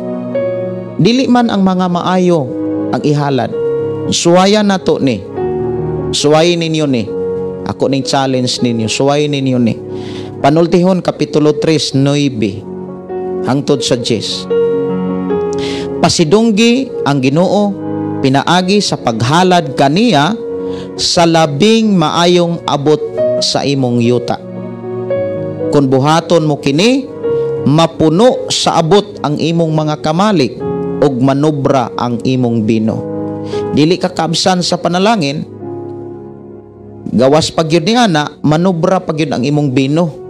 dili man ang mga maayo ang ihalad. Suwayan nato ni. Suwayin ninyo ni. Ako ning challenge ninyo, suwayin ninyo ni. Panultihon Kapitulo 3:9 hangtod sa 10. Pasidunggi ang Ginoo pinaagi sa paghalad kaniya sa labing maayong abot sa imong yuta. Kung buhaton mo kini, mapuno sa abot ang imong mga kamalig ug manobra ang imong bino. Dili ka kabsan sa panalangin, gawas pag yun ni ana, manobra pag yun ang imong bino.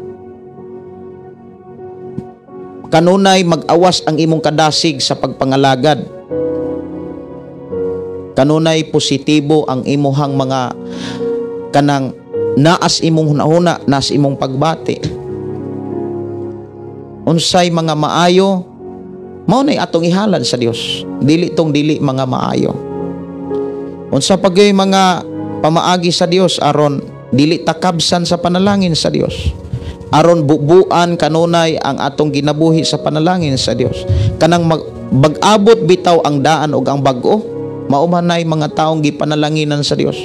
Kanunay mag-awas ang imong kadasig sa pagpangalagad. Kanunay positibo ang imuhang mga kanang naas imong hunahuna, naas imong pagbati. Unsay mga maayo, mao nay atong ihalad sa Dios. Dili tong dili mga maayo. Unsa pagyoy mga pamaagi sa Dios aron dili takabsan sa panalangin sa Dios. Aron bubuan kanunay ang atong ginabuhi sa panalangin sa Dios. Kanang bag-abot bitaw ang daan og ang bag-o, mao man nay mga taong gipanalanginan sa Dios.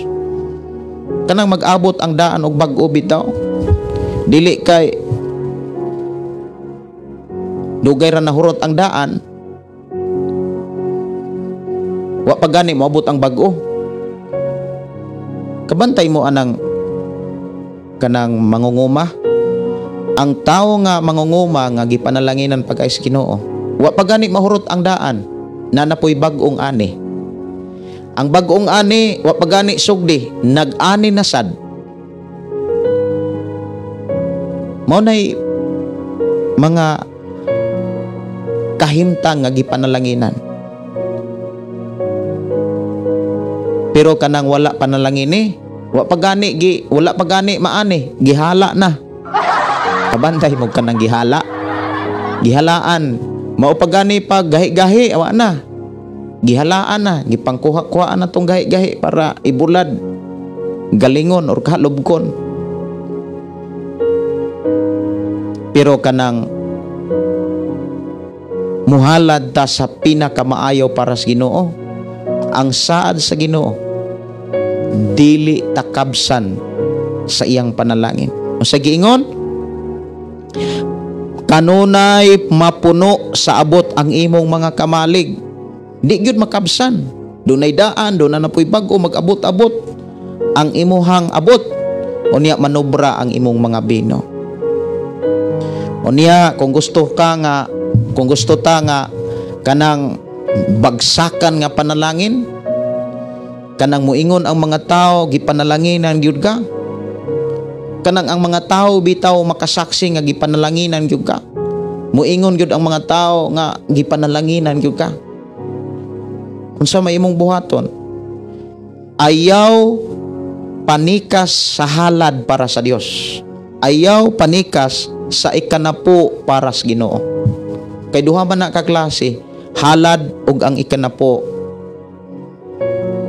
Kanang mag-abot ang daan og bag-o bitaw. Dili kay dugay ra nahurot ang daan, wa pa gani moabot ang bag-o. Kabantay mo anang kanang mangunguma. Ang tawo nga mangunguma nga gipanalanginan pagkay sa Ginoo, wa pa gani mahurot ang daan, na napoy bag-ong ani. Ang bag-ong ani wa pa gani sugdi, nag-ani na sad. Mao nay mga kahimtang nga gipanalanginan. Pero kanang wala panalangini, wa pa gani gi, wala pa gani maani, gihala na. Kabantay mo kanang gihala. Gihalaan, mao pa gani pag gahi-gahi, awa na. Gihalaan na, gipangkuha-kuhaan na tong gahi-gahi para ibulad, galingon or kalubkon. Pero kanang muhalad ta sa pinakamaayo para sa Ginoo, ang saad sa Ginoo dili takabsan sa iyang panalangin. Unsa giingon? Kanunay mapuno sa abot ang imong mga kamalig. Di gyud makabsan. Dunay daan, doon na napoy bag-o, mag-abot-abot ang imuhang abot. Unya manobra ang imong mga bino. Unya kung gusto ka nga, kung gusto ta nga kanang bagsakan nga panalangin, kanang muingon ang mga tao gipanalanginan gyud ka. Kanang ang mga tao bitaw makasaksi nga gipanalanginan gyud ka. Muingon gyud ang mga tao nga gipanalanginan gyud ka. Unsa may imong buhaton? Ayaw panikas sa halad para sa Dios. Ayaw panikas sa ikanapo para sa Ginoo. Kay duha man na ka klase, halad ug ang ikanapo.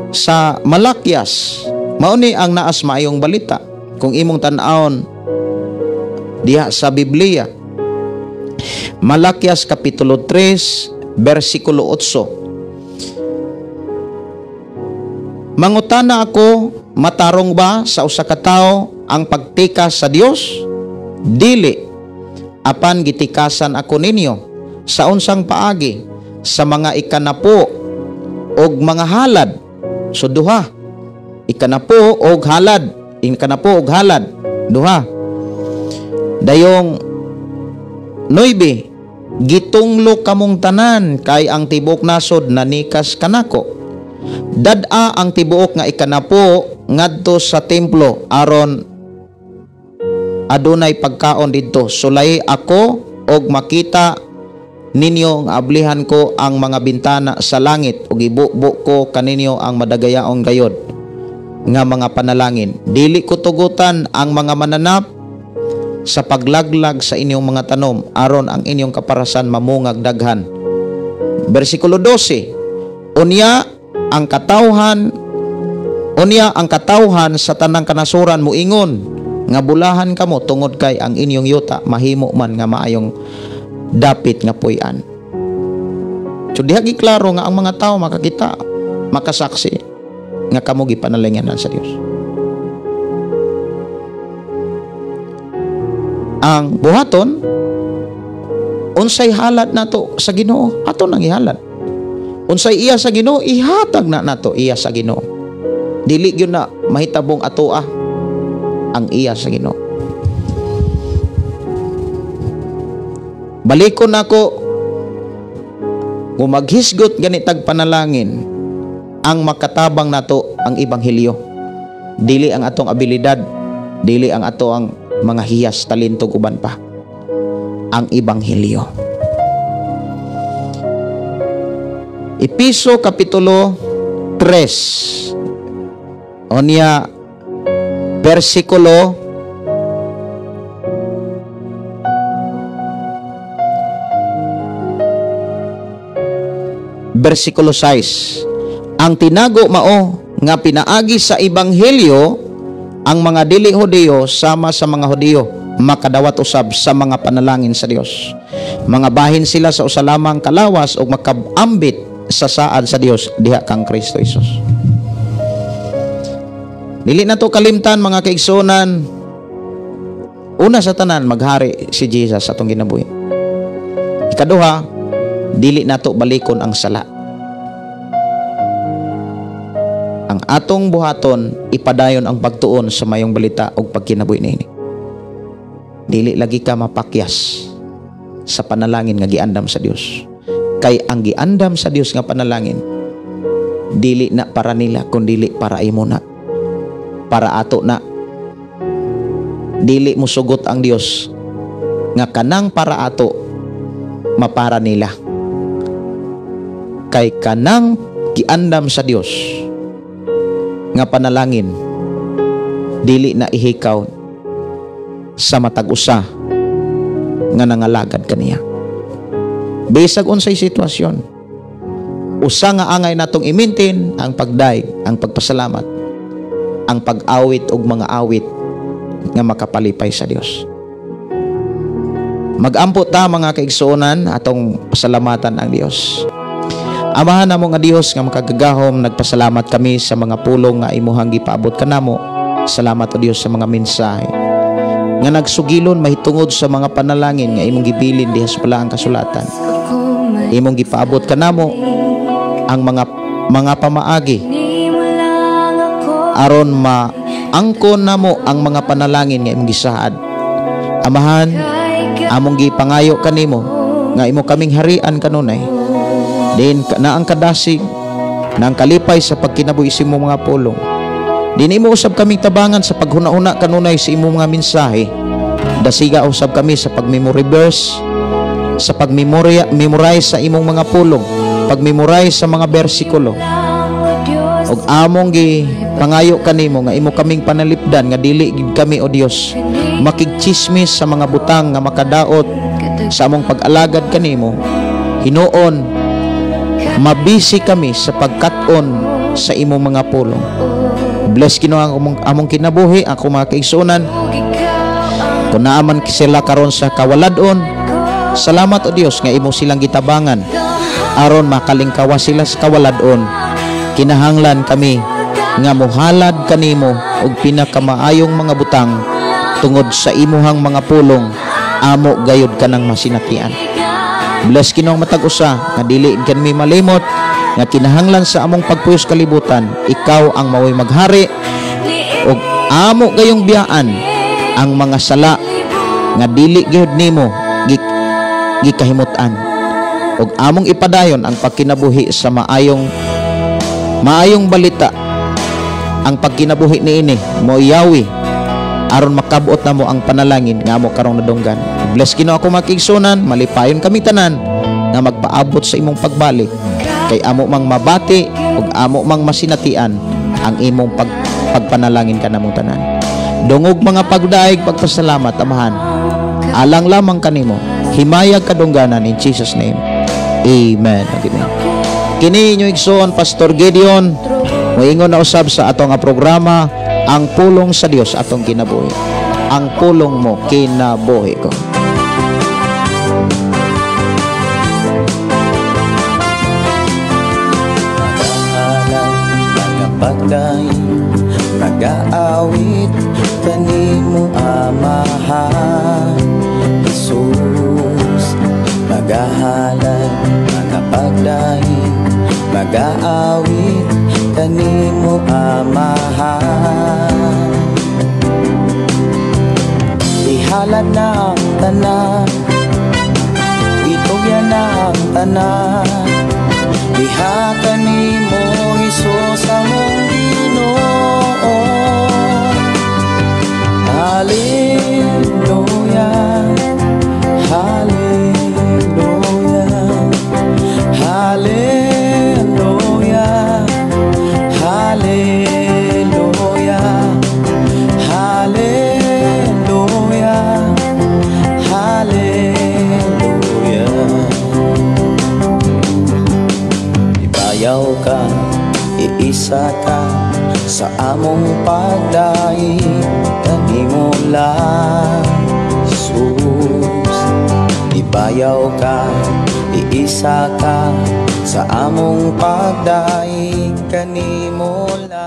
Sa Malakias, mao ni ang naas maayong balita. Kung imong tan-awon diha sa Biblia, Malakias Kapitulo 3, versikulo 8. Mangutana ako, matarong ba sa usa ka tawo ang pagtikas sa Dios? Dili. Apan gitikasan ako ninyo sa unsang paagi, sa mga ikanapo og mga halad. So duha, ikanapo og halad, ikanapo og halad, duha. Dayong 9, Gitunglo kamong tanan kay ang tibuok nasod nanikas kanako. Dad-a ang tibuok nga ikanapo ngadto sa templo aron adunay pagkaon didto. Sulay ako og makita ninyo nga ablihan ko ang mga bintana sa langit ug ibubo ko kaninyo ang madagayaong gayod nga mga panalangin. Dili ko tugutan ang mga mananap sa paglaglag sa inyong mga tanom aron ang inyong kaparasan mamungag daghan. Bersikulo 12. Unya ang katawhan sa tanang kanasuran moingon nga bulahan kamo tungod kay ang inyong yuta mahimo man nga maayong dapit nga puy-an. So diha giklaro nga ang mga tao makakita, makasaksi nga kamo gipanalanginan sa Dios. Ang buhaton, unsay halad nato sa Ginoo, ato nang ihalad. Unsay iya sa Ginoo, ihatag na nato iya sa Ginoo. Dili gyud na mahitabong atoa ang iya sa Ginoo. Balikon nako kung maghisgot ganitag panalangin, ang makatabang nato ang ebanghelyo. Dili ang atong abilidad, dili ang ato ang mga hiyas, talento, uban pa. Ang ebanghelyo. Episo Kapitulo 3. Onya versikulo 6. Ang tinago mao nga pinaagi sa ebanghelyo ang mga dili Hudiyo sama sa mga Hudiyo makadawat usab sa mga panalangin sa Dios. Mga bahin sila sa usa lamang kalawas ug makabambit sa saad sa Dios diha kang Kristo Hesus. Dili na to kalimtan mga kaigsuonan. Una sa tanan, maghari si Jesus sa atong kinabuhi. Ikaduha, dili nato balikon ang sala. Ang atong buhaton, ipadayon ang pagtuon sa mayong balita og pagkinabuhi niini. Dili lagi ka mapakyas sa panalangin nga giandam sa Dios. Kay ang giandam sa Dios nga panalangin, dili na para nila kun dili para imo na. Para ato na. Dili musugot ang Dios nga kanang para ato mapara nila. Kay kanang giandam sa Dios nga panalangin, dili na ihikaw sa matag usa nga nangalagad kaniya. Bisag unsay sitwasyon, usa nga angay natong i-maintain ang pagdayeg, ang pagpasalamat, ang pag-awit og mga awit nga makapalipay sa Dios. Magampo ta mga kaigsuonan, atong pasalamatan ang Dios. Amahan namo nga Dios nga makagagahom, nagpasalamat kami sa mga pulong nga imuhang gipaabot kanamo. Salamat o Dios sa mga mensahe nga nagsugilon mahitungod sa mga panalangin nga imong gibilin diha sa balaang kasulatan. Imong gipaabot kanamo ang mga pamaagi aron maangkon namo ang mga panalangin nga imong gisaad. Amahan, among gipangayo kanimo nga imo kaming harian kanunay. Din na ang kadasig, na ang kalipay sa pagkinabuhi sa imong mga pulong. Din imo usab kaming tabangan sa paghuna-huna kanunay sa imong mga mensahe. Dasiga usab kami sa pag-memory verse, sa pag-memorize sa imong mga pulong, pag-memorize sa mga bersikulo. Og among gipangayo kanimo nga imo kaming panalipdan nga dili gid kami o Dios makigchismis sa mga butang nga makadaot sa among pag-alagad kanimo. Hinuon, mabisi kami sa pagkat-on sa imong mga pulong. Bless Ginoo ang among kinabuhi, ako mga kaigsuonan. Kung naaman sila karon sa kawaladon, salamat o Dios nga imo silang gitabangan aron makalingkawa sila sa kawaladon. Kinahanglan kami nga mohalad kanimo og pinakamaayong mga butang tungod sa imuhang mga pulong, amo gayud kanang masinatian. Bless Ginoo matag usa nga dili kami malimot nga kinahanglan sa among pagpuyos kalibutan, ikaw ang maoy maghari ug amo gayong biyaan ang mga sala nga dili gyud nimo gikahimut-an ug among ipadayon ang pagkinabuhi sa maayong maayong balita. Ang pagkinabuhi niini moyawi aron makabot namo ang panalangin nga amo karong nadunggan. Bless Ginoo, ako mga kaigsuonan. Malipayon kami tanan nga magpaabot sa imong pagbalik kay amo mang mabati ug amo mang masinatian ang imong pagpanalangin kanamong tanan. Dungog mga pagdaig, pagpasalamat, Amahan, alang lamang kanimo himayag kadungganan. In Jesus' name, amen. Amen. Kini inyo igsoon, Pastor Gideon, moingon na usab sa atong nga programa, Ang Pulong sa Dios Atong Kinabuhi. Ang pulong mo, kinabuhi ko. Mga pagdaig, nagaawit kanimo, Amahan Jesus. Magahalad, mga pagdaig, magaawit kanimo, Amahan. Ihalad na ang tanan, itugyan na ang tanan, diha kanimo, Hesus, among Ginoo. Hallelujah, Hallelujah, Hallelujah, Hallelujah, Hallelujah, Hallelujah. Ibayaw ka, iisa ka sa among pagdaig kanimo lang, Jesus. Ibayaw ka, iisa ka sa among pagdaig kanimo lang.